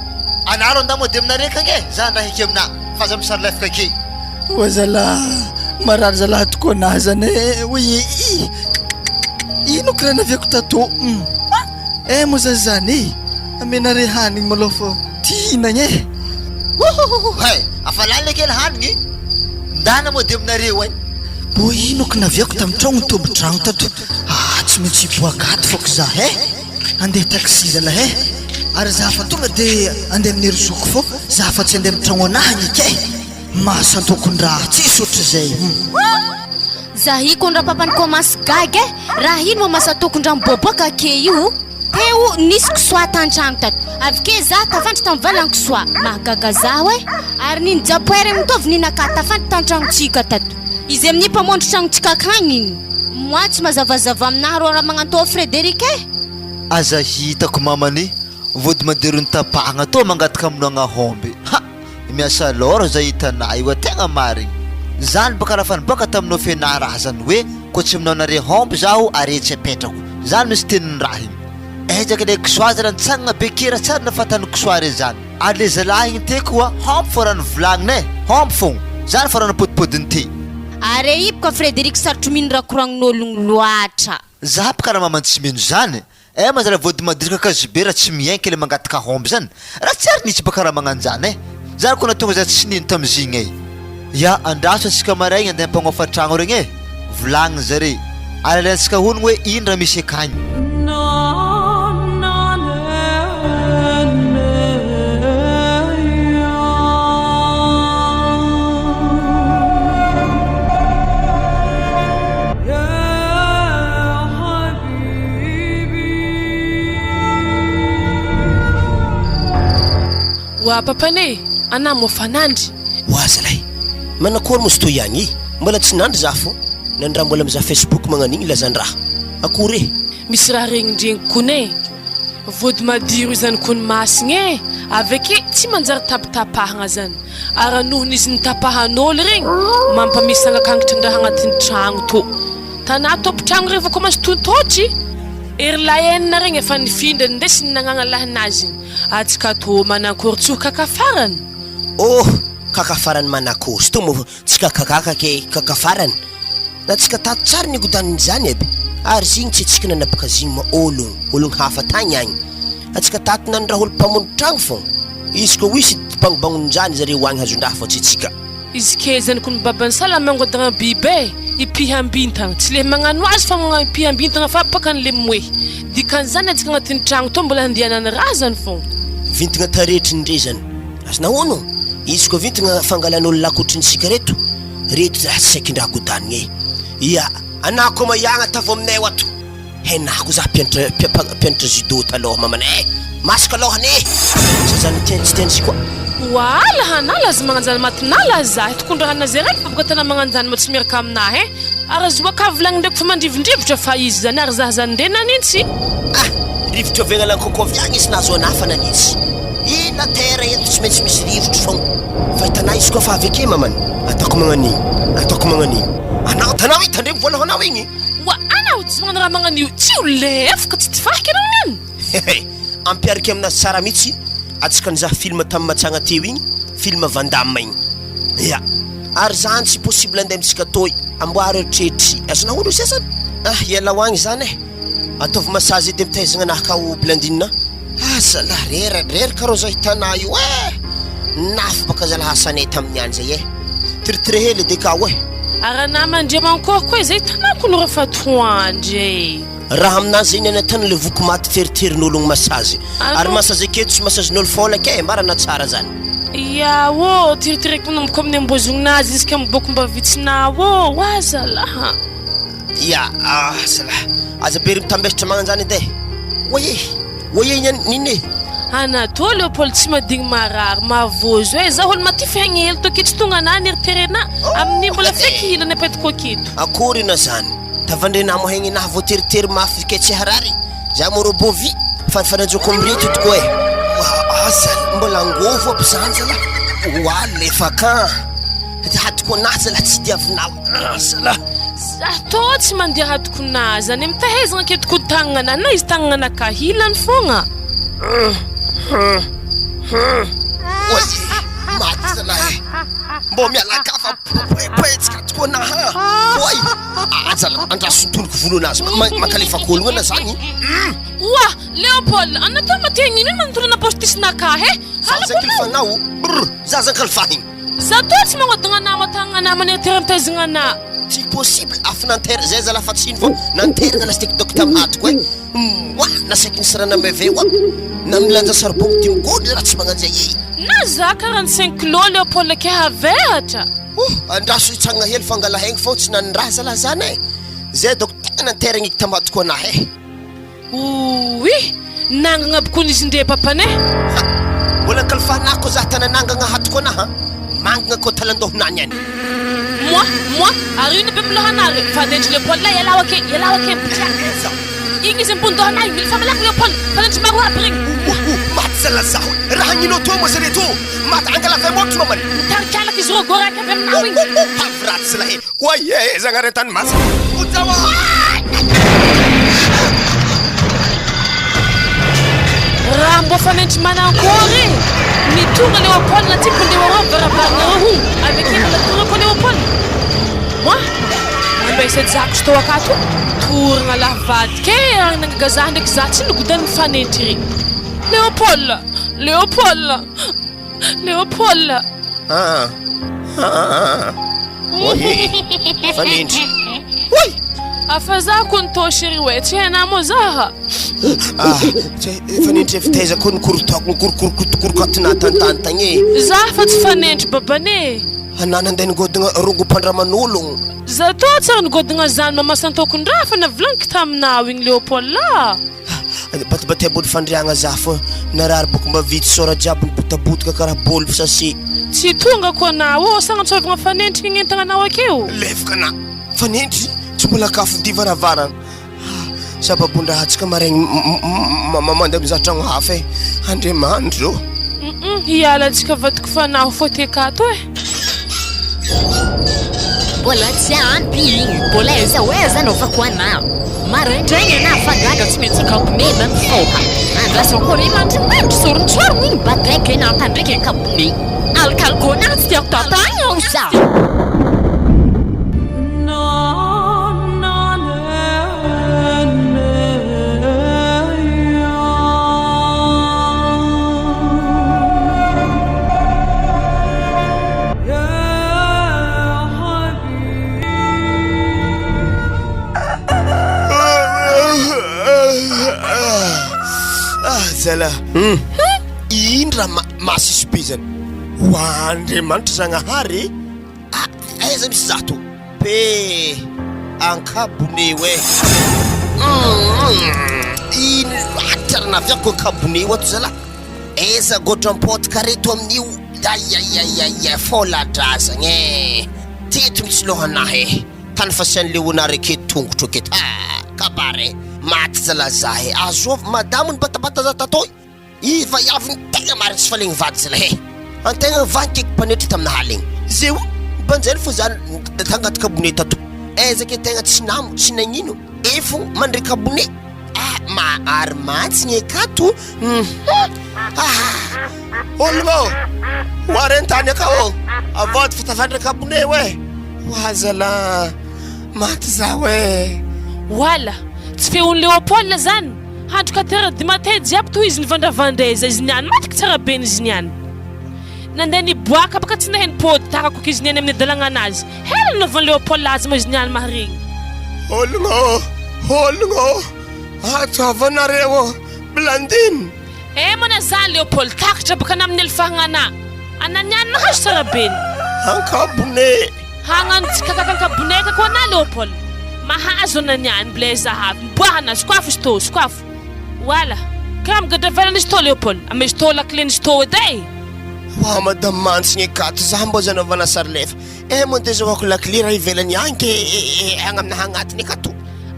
Anaro andahy mody aminareo akagny e! Za andraha eky aminà fa za misary lefaka ake. Oa zalah marary zalah tokoa anah zany e oy i ino kiraha naviako tato hum eh moa zany zany e amenare hanigny malôha fô ty hihinagna e. Ohohoho hay! Afa lalina kely hanigny ndana mody aminareo agny. Mbô ino ko naviako tam tragno tombo-tragno tato ah tsy maintsy hiboaka ato fôko zah eh. Andeha taxi zalahy eh! Ary za fa tonga de andeha amin'ny ry zokiko fô za fa tsy andeha amin'ny tragno anahy agny eh! Mahasantokondraha tsisy ohatrizay hum. Za io kony rapapa ni-commence gaga eh! Raha ino moa mahasantokondraha miboaboaka ake io? Teo nisy kisoa tan-tragno tato, avy ke za tafandry tamin'ny valan'ny kisoa, mahagaga zaho eh! Ary nino japoera mitovy ninakà tafandry tan-tragnontsika tato, izy amin'ny mpamondro tragnontsika akagny igny. Moi tsy mazavazava aminahy rô raha magnantô Frédéric eh! Aza hitako mamany vody madiro ny tapahagna toa mangataka amonoagna aomby ha! Miasa lôro zay hitanà io a tegna marigny zany baka raha fa niboaka taminao fenà raha zany hoe koa tsy amonoanare aomby zaho are tsy apetrako zany misy tenin'ny raha igny. Ezaka le kisoa zala nitsangana be kera tsara nafatany kisoa re zany. Ary le zalahy igny te koa homby fô raha nivolagnina e, homby fogna. Zany fô raha nipodipodiny te. Are hipoka Frederic sarotro mino raha koragnin'ologno loatra. Za bka raha mamany tsy mino zany eh manjary vody madio kakazo be raha tsy miaiky le mangataka homby zany raha tsy ary nisy baka raha magnanjany eh za ko natonga za tsy nino tamizigny eh ya andraso antsika maraigny andeha ampagnofa tragno regny eh volagniny zare ary alaintsika honogno hoe ino raha misy akagny. Oa papane, anah moa fa nandry. Oa zalahy, manakory moa stoy agny e? Mbola tsy nandry za fô, nandraha mbola mizaha facebook magnan'igny lazan-draha. Akory e? Misy raha regnindregniko kony e! Vody madiro izany kony masigny e! Aveke tsy manjary tapitapahagna zany, ary nohon'izy nitapahan'ôlo regny mampamisy sangakangitran-draha agnatin'ny tragno tô. Tanà tompon-tragno regny vao komansy tontôtry, ery lahy enina regny efa nifindra nindesiny nagnagna lahin'azy igny, atsika tô manankory tsy ho kaka farany? Oh! Kaka farany manakory sy tô moa tsy kakakaka ke kaka farany na tsika tato tsara ny godanin'izany aby ary zigny tsy atsika nanapaka zigny ma ologno ologno hafa tagny agny atsika tato nandraha olo mpamono tragno fogna izy koa wisy bangobangoninjany zareo agny hazondraha fô tsy atsika. Izy ke zany kony babany sahala mangodagna biby e, ipihambintagna, tsy le magnano azy fa magnano ipihambintagna fa pakany le moe, dikan'izany antsika agnatin'ny tragno tô mbola handihanany razany fogna. Vintagna taretry ndre zany aza nahono izy koa vintagna fangalan'olo lakotry ny sika reto reto za tsy saikindraha godanigna e ia anah koa maiagna tavo aminay ato Henah ko za mpianatra mpianatra judo taloha mamanay eh! Masaka lohany eh! Za zany teny tsy teny sy koa. Oala hanala azy magnanjany matinala azy za tokony raha naze raiky fa boka tena magnanjany ma tsy miaraka aminah eh! Ary azo aka volagny ndraiky fa mandrivondrivotra fa izy zany ary za zany ndre nanintsy. Ah! Rivotra avy agny lankoko avy agny izy nahazo anah fa nanintsy. I la terre eto tsy maintsy misy rivotro fogna. Fa hitanah izy koa fa avy ake mamany. Ataoko magnan'igny. Ataoko magnan'igny. Anao hitanao igny tandremo voalohanao igny. Wa anao tsy magnano raha magnan'io tsy ho lefoka tsy tifahika anao niany. Hehe ampiariko aminazy tsara mitsy atsika nizaha film tam matsagna teo igny film van damme igny ya ary zany tsy possible andeha amitsika toy amboary eritreritry azonao olo sasany ah ialao agny zany eh ataovy massage edy mitaizagna anah kao blandine ah zalah rera reraka rô zah hitanah io eh nafy baka zalah asanay tamin'ny any zay eh tiritre hely edy akao eh. Ary anah mandria mankory koa izay tanako no refa atoandro e. Raha aminazy zay ny any an-tany le voky maty teriterin'ologno massage ary massage aketo tsy massagen'olo fôlaka e marina tsara zany. Ya ô, tiritiriko manomboka amin'ny ambozognazy jusqu'à amin'ny bokom-bavy vitsinao ô, oa zalah. Ya, ah zalah, aza be ry mitambesatra magnanjany edy e. Oay e! Oay e nino e! Anatole ô Paoly tsy madigny marary mavozo e zaho olo matify hagny hely toky tsy tonga anah neriterena amin'ny mbola feky hilany apetako aketo. Akory na zany tavandrena mo hegny nah voateritery mafy ke tsy harary za mo robot vy fa fananjoko amreto tokoa e aza mbola angovo aby zany zalah oa lefa ka hadiko anah zalah tsy diavinao zalah. Za tô tsy mandeha hadikona zany mitahezagna aketo ko tagnana na izy tagnana ka hilany fogna. Oay maty zalah e mbô miala ka fa poepoetsika tokoa nah oay aza andraso tonoko volonazy mankalefako ologno ana zany. Oa Léopold anao tô mategna ino manotolana postisinakahy e Za zankilifanao brr za zankalifahigny. Za toa tsy magnodigna nama tagnana nama ny mitaizigna ana. Tsy possible afa nanter zay zala fa tsy ino fô nanterigna lastique dok tam hatoko e moi nasaiko nisy raha nameve oa na milanja saribon dimy gony raha tsy magnanjay e. Na za 45 kilo Léopold ke havehatra. Oh andraso hitsangana hely fangalahegny fô tsy nandraha zala zany e zay dok tegna nanterigna eky tam hatoko anah e. Ouii! Nangagna aby kony izy ndre papane. Ha! Mbola kalifahanah ko zah tana nangagna hatoko anah a! Mangagna ko talandohanah niany. Moi, moi, ary ino be milohanah re? Fa nendry Léopold ialaho ake, ialaho ake mipitraka. Igny izy ambony dohanah igny, mila famelako Léopold, fa nendry maro aby regny. Ouh, maty zala zaho e! Raha agninao tô moa zare tô? Maty angala avy amotro mamany. Mitarik'alaka izy rô goraky avy aminao igny. Avy ratsy zalahy e! Oay eh Zagnahary an-tany masina. Raha mbô fanentry manankory e! Ny tonga Léopold natsipiny leo areo varavarana areo hono avy ake mbola tonga koa Léopold. Moi, ambesa jako tao akato toragna lah vadika e ary nangaga zah ndraiky zah tsy nigodan'ny fanentry regny. Léopold! Léopold! Léopold! Ah ah Oy Fanendry Oy! Afa zah kony tô chérie oe tsy hainà moa zah. Ah tsy fanendry avy taiza koa nikorotako nikorokorokotokoroko ato natantany tagny e. Zah fa tsy fanendry babane e. Anà nandeha nigodogna rongom-pandraman'ologno. Zah tô tsy ary nigodogna zany mamasan-tokon-draha fa navolagniko taminao igny Léopold ah. Batibaty ambony fandriagna zah fô narary boko mba vitsy sôra jiaby nibotabotaka karaha bôly sase. Tsy tonga ko anao ô, sa agnantsôvagna fanendrigna igny entagna anao akeo? Lefaka anah fanendry tsy mbola akafo-dia varavarana Sababon-draha tsika maregny mandeha mizaha tragno hafa e Andriamanitra ô. Hum hiala antsika vadiko fanahy ho faute akato e. Mbola tsy ampy igny, mbola aiza ho aiza anaovako anà? Maraindraigny anà fa gaga tsy maintsy ankabone na mifoha. Andraso akory e mandrimandry sorontsôrogno igny badaiko e nampandriky ankabone. Alikaliko anà tsy tiako tantagna ao za. Zala. Ino raha masiso be zany? Ho Andriamanitra Zagnahary e! Ah, aiza misy zato? Pe ankabone oe. Ino loatra raha naviako ankabone io ato zalahy? Aiza godram-potika reto amin'io? Aiaiaiaia, fôla-drazagna e! Teto mihitsy lohanahy e! Tany fasian'i Léonard aketo tongotro aketo. Ah, kabary e! Maty zalahy za e! Azovy madamo nibatabata za tato e! I vaiavy ny tegna marigny tsy falegny vady zalahy e! Antegna vanky eky mpanetry tamina haligny. Zeo, banjely fô za tagnaty kabone tato. Aiza ke tegna tsy namo, tsy nagnino, efo mandre kabone. Ah, ma ary mantsigny akato. Hum. Ah! Ologno ô! Ho ary an-tany akao ô! Avôdy fa tafandry kabone oe! Oa zalahy, maty zaho e! Oala! Tsy feon'i Léopold zany! Handro quatre heures du matin jiaby toy izy nivandravandra aiza izy niany matiky tsara be izy niany nandeha niboaka baka tsy nahay nipody takako izy niany amin'ny adalagna anazy hela nanaovan'i Léopold azy moa izy niany maharegny. Ologno ô! Ologno ô! Ataovanareo ô! Blandine! Eh mana zany Léopold takatra baka na amin'ny alifahagna ana ana niany mahazo tsara be ny. Ankabone! Hagnano tsikakaka ankaboneka koa ana Léopold mahazo ana niany Blaise avy miboahana sokafo izy tô sokafo Wala karaha migadra velana izy tô Léopold ame izy tô lakile izy tô edy e. Wa madame mantsigny akato za mbô zanaovana sary lefa eh moa de zahoako lakile raha ivelany agny ke agny aminahy agnatiny akato.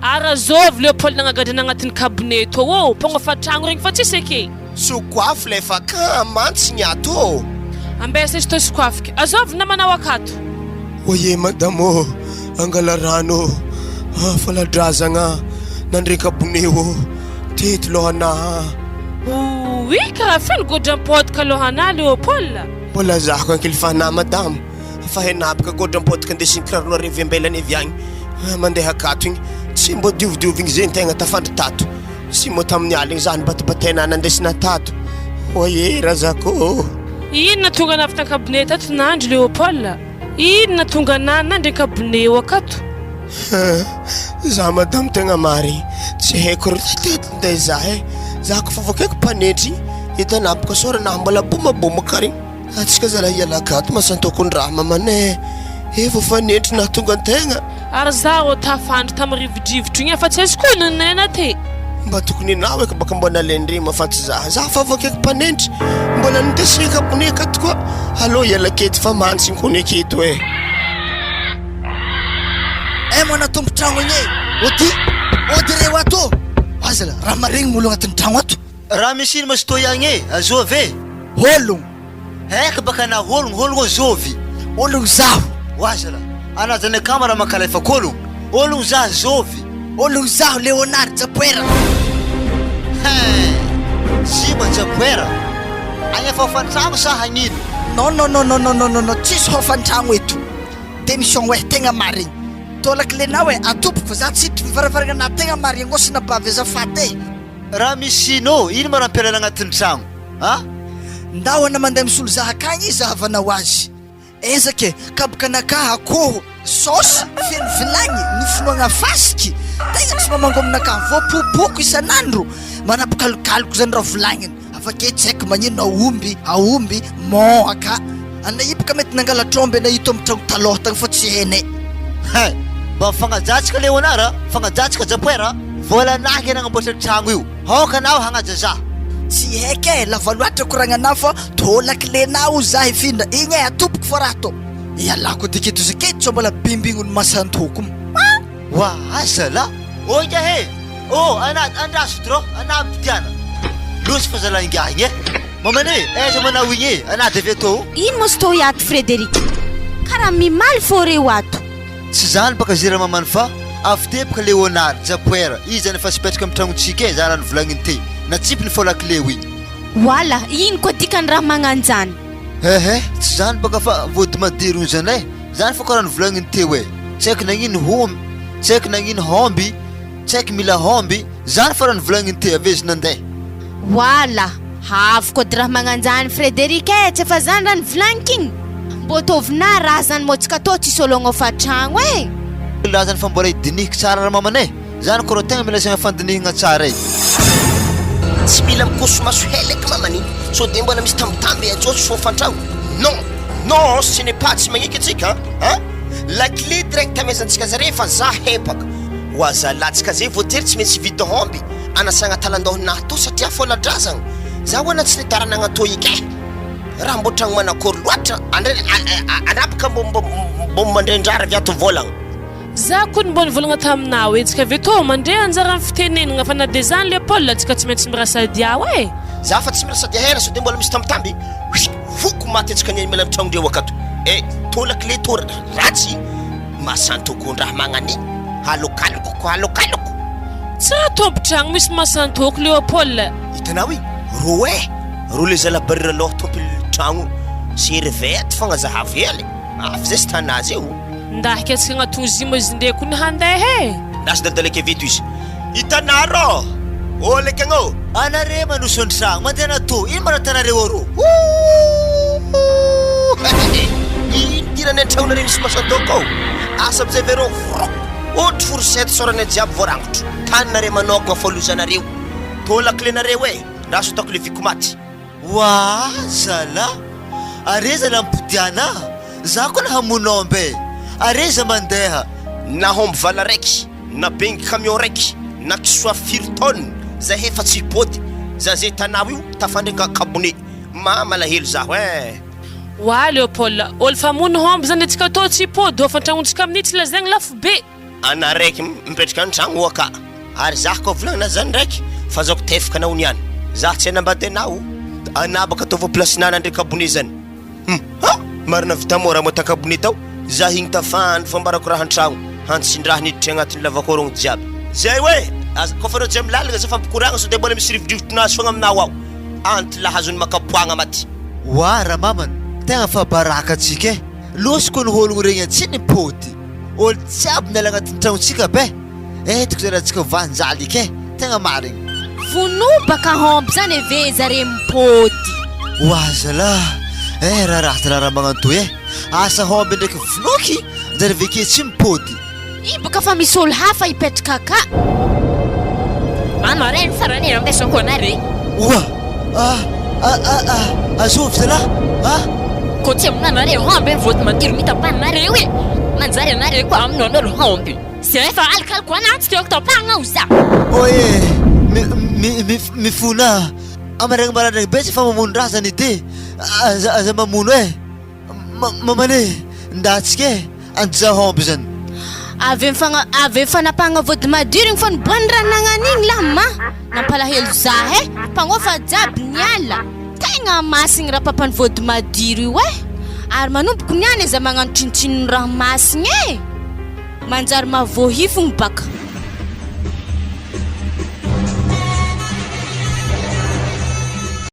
Ara zôvy Léopold nagnagadra agnatin'ny kabone tô ô mpagnofa tragno regny fa tsisy eke. Sokoafo lefa ka mantsy ny ato ô. Ambesa izy tô sokoafika. Azôvy namanao akato. Oye madame ô, angala rano ô, ah faladrazagna, nandre kabone ô, teto lohanà ah. Ouii karaha feno godram-potika lohanà Léopold. Mbola zahako ankilifanà madame, fa henabaka godram-potika andesin'ny kiraronareo avy ambelany avy agny, mandeha akato igny, tsy mbô diovidiovigny zegny tegna tafandry tato. Sy moa tamin'ny aligny za nibatibataina nandesina tato. Oye razako ô. Inona tonga navy tankabone tato nandry Léopold? Inona tonga na nandry ankabone eo akato? Za madame tegna marigny tsy haiko ry teto ndeha za e. Za kofa voakaiko mpanetry hitanaboko sôra na mbola bomabomaka regny. Atsika zalahy hiala akato masan-tokon-draha mamanay e vao fanetry nahatonga an-tegna. Ary za rô tafandry tam rivodrivotro igny fa tsy azoko onony nena te. Mba tokony enao eky baka mba nalain-dry ma fa tsy za. Za fa avy akaiky mpanendry mbola nindesiny ankabone akato koa. Aleo hiala aketo fa mantsigny kony aketo e. Eh mana tompon-tragno igny e! Ody! Ody reo ato ô! Aza la, raha maregny mo olo agnatin'ny tragno ato. Raha misy ino mazotoa ihagny e, azovy e? Hologno. Haika baka na hologno, hologno azovy? Hologno zaho. Oaza la, ana zany akama raha mankalefaka hologno, hologno za azovy? Hologno zaho Léonard Japoera. Hein. Zima Jaguera, Agnefa hofan-tragno sa hagnino? Non non non non non non non tsisy hofan-tragno eto. Démission eh, tegna marigny. Tô la clé nao eh, atoboko fa za tsy hiditry varavaragna na tegna marigny angôsina bavy azafady eh. Raha misy ino, ino ma raha ampialana agnatin'ny tragno a? Ndao ana mandeha misolo za akagny zahavanao azy. Ezaka e, kabokanakahy akoho, saosy, feno vilagny, ny finoagna fasiky, tegna tsy mamango aminakahy, voapopoko isan'andro, manapikalokaloko zany raha volagniny, avake tsy haiko magnino aomby, aomby, mon aka, anay io boka mety nangalatr'omby anay io tao amin'ny tragno talôha tagny fa tsy hainay. Hein! Mba mifagnajatsika Léonard a! Mifagnajatsika Japoera a! Vôlanahy nge nagnamboatra tragno io! Aoka anao hagnaja za! Tsy haiko e, lava loatra koragnanao fa tô lakile-nao ozy za hifindra, igny e atoboko fa raha tô. Ialako diketo ziketo sao mbola bimbigno ny masantoko. Wa zala! Ô ingahy e! Ô ana andraso drô ana ampidiana! Loso fa zala ingahy igny e! Mamany e! Aiza manao igny e! Ana de avy atô. Ino moa tô ato Frédéric? Karaha mimaly fô reo ato. Tsy zany baka zera mamany fa avy teboka Léonard, Japoera, izy zany efa tsy hipetraka am tragnontsika e, za raha nivolagniny te, natsipiny fô lakile igny. Wala, ino koa dikany raha magnanjany? Hehe, tsy zany baka fa vody madiro igny zany e, zany fô karaha nivolagniny teo e, tsy haiko nagnino hom, tsy haiko nagnino homby, tsy haiko mila homby, zany fô raha nivolagniny teo avy eo izy nandeha. Wala, Avy kody raha magnanjany Frédéric eh, tsy efa zany raha nivolagniko igny? Mbô ataovinà raha zany mô tsika tô tsisy ôlo agnôfa tragno eh! Lazany fa mbola hidinihiko tsara ra mamana eh! Zany ko rô tegna mila asiagna fandinihigna tsara eh! Tsy mila mikosomaso heleky mamany sao de mbola misy tambitamby ajotso fôfantragno non non ce n'est pas tsy magneky atsika an la clé direct amezantsika zare fa za hempaka oa zalahy tsika zay voatery tsy maintsy hividy homby anasagna talandohonah to satria fôla-drazagna za hoana tsy nitara nagnatô iky eh raha mbô tragno manakôry loatra andre anapaka mbô mbô mbô mandrendrara avy ato vôlagna. Za kony mbô nivolagna taminao hoe tsika ve tô mandre anjaran'ny fitenenagna fa na de zany le Paul tsika tsy maintsy mirasadia e! Za fa tsy mirasadia hera sao de mbola misy tambitamby foko maty antsika niany miala tragnondreo akato eh tô lakile tô ratsy Masantokondraha magnani alokaloko ko alokaloko. Tsara tompon-tragno misy masantoko Léopold. Hitanao i ro eh! Ro le zala barira loha tompon tragno serviette fogna zahavo hely avy zay sy tanazy eo. Ndahika antsika agnatogno zima izy ndre kony handeha e! Lasa dadalaka eto izy. Hitanarô! Ô lekagna ô! Anare manoso ny tragno mandehana tô ino ma raha arô? Ino ty raha ny an-tragnonareo misy masan-daoka ao? Asa amizay ve rô vrô! Ohatry fourchette sôranay jiaby voarangotro. Taninareo manôkagna fô lozanareo. Tô lakile-nareo e! Ndraso ataoko le viko maty. Waa zalah! Ary aiza nampodiana ah? Za koa nahamono omby e! Ary aiza mandeha? Na omby vala raiky na bengy camion raiky na kisoa firy tonne zahay fa tsy hipody za ze tanao io tafandry ka kabone ma malahelo zaho eh. Wa Léopold, olo famono homby zany antsika tô tsy hipody hofan-tragnontsika amin'io tsy lazaigny lafo be. Ana raiky mipetraka an-tragno oa ka ary zah koa volagnina zany ndraiky fa zaoko tefaka anao niany zah tsy hanambady anao ana baka ataovy place-nana ndray kabone zany. Hum ha! Marina vita mora moa takabone tao za igny tafandry fambarako raha antragno hantsindraha niditry agnatin'ny lavakôrogno jiaby. Zay hoe aza kôfa anao tsy amy lalagna za fampikoragna sao de mbola misy rivodrivotrinazy fogna aminao ao anty lahazon'ny makapoagna maty. Oa ramamana, tegna fa baraka atsika e! Losiko ny hôlogno regny tsy nipody, ôlo jiaby miala agnatin'ny tragnontsika be! Entiko zay raha tsika vanjaly eky e! Tegna marigny. Vonoa baka homby zany e ve zare mipody. Oa zalah eh raha ratsy raha raha magnano toy eh! Asa homby ndraiky vonoky zare veke tsy mipody. Io baka fa misy olo hafa hipetraka aka. Anao re ny farany ampiasako anare. Oa ah ah ah ah azovy zalah ah. Ko tsy aminanareo homby vody madiro mitapanareo e! Manjary anareo koa aminao homby. Zay fa alikaliko ana tsy tiako tapahagna ho za. Oye mi mi mi mifona amaregny maraindraigny be tsy fa mamono razana ity aza aza mamono eh ma mamane ndatsika eh anjahomby zany. Avy fagna avy fanapahagna vody madiro igny fa niboahany raha nagnano igny lah ma nampalahelo za eh mpagnofa jiaby niala tegna masigny raha papany vody madiro io eh ary manomboko niany aza magnano tsinontsinony raha masigny eh. Manjary mahavoahifogno baka.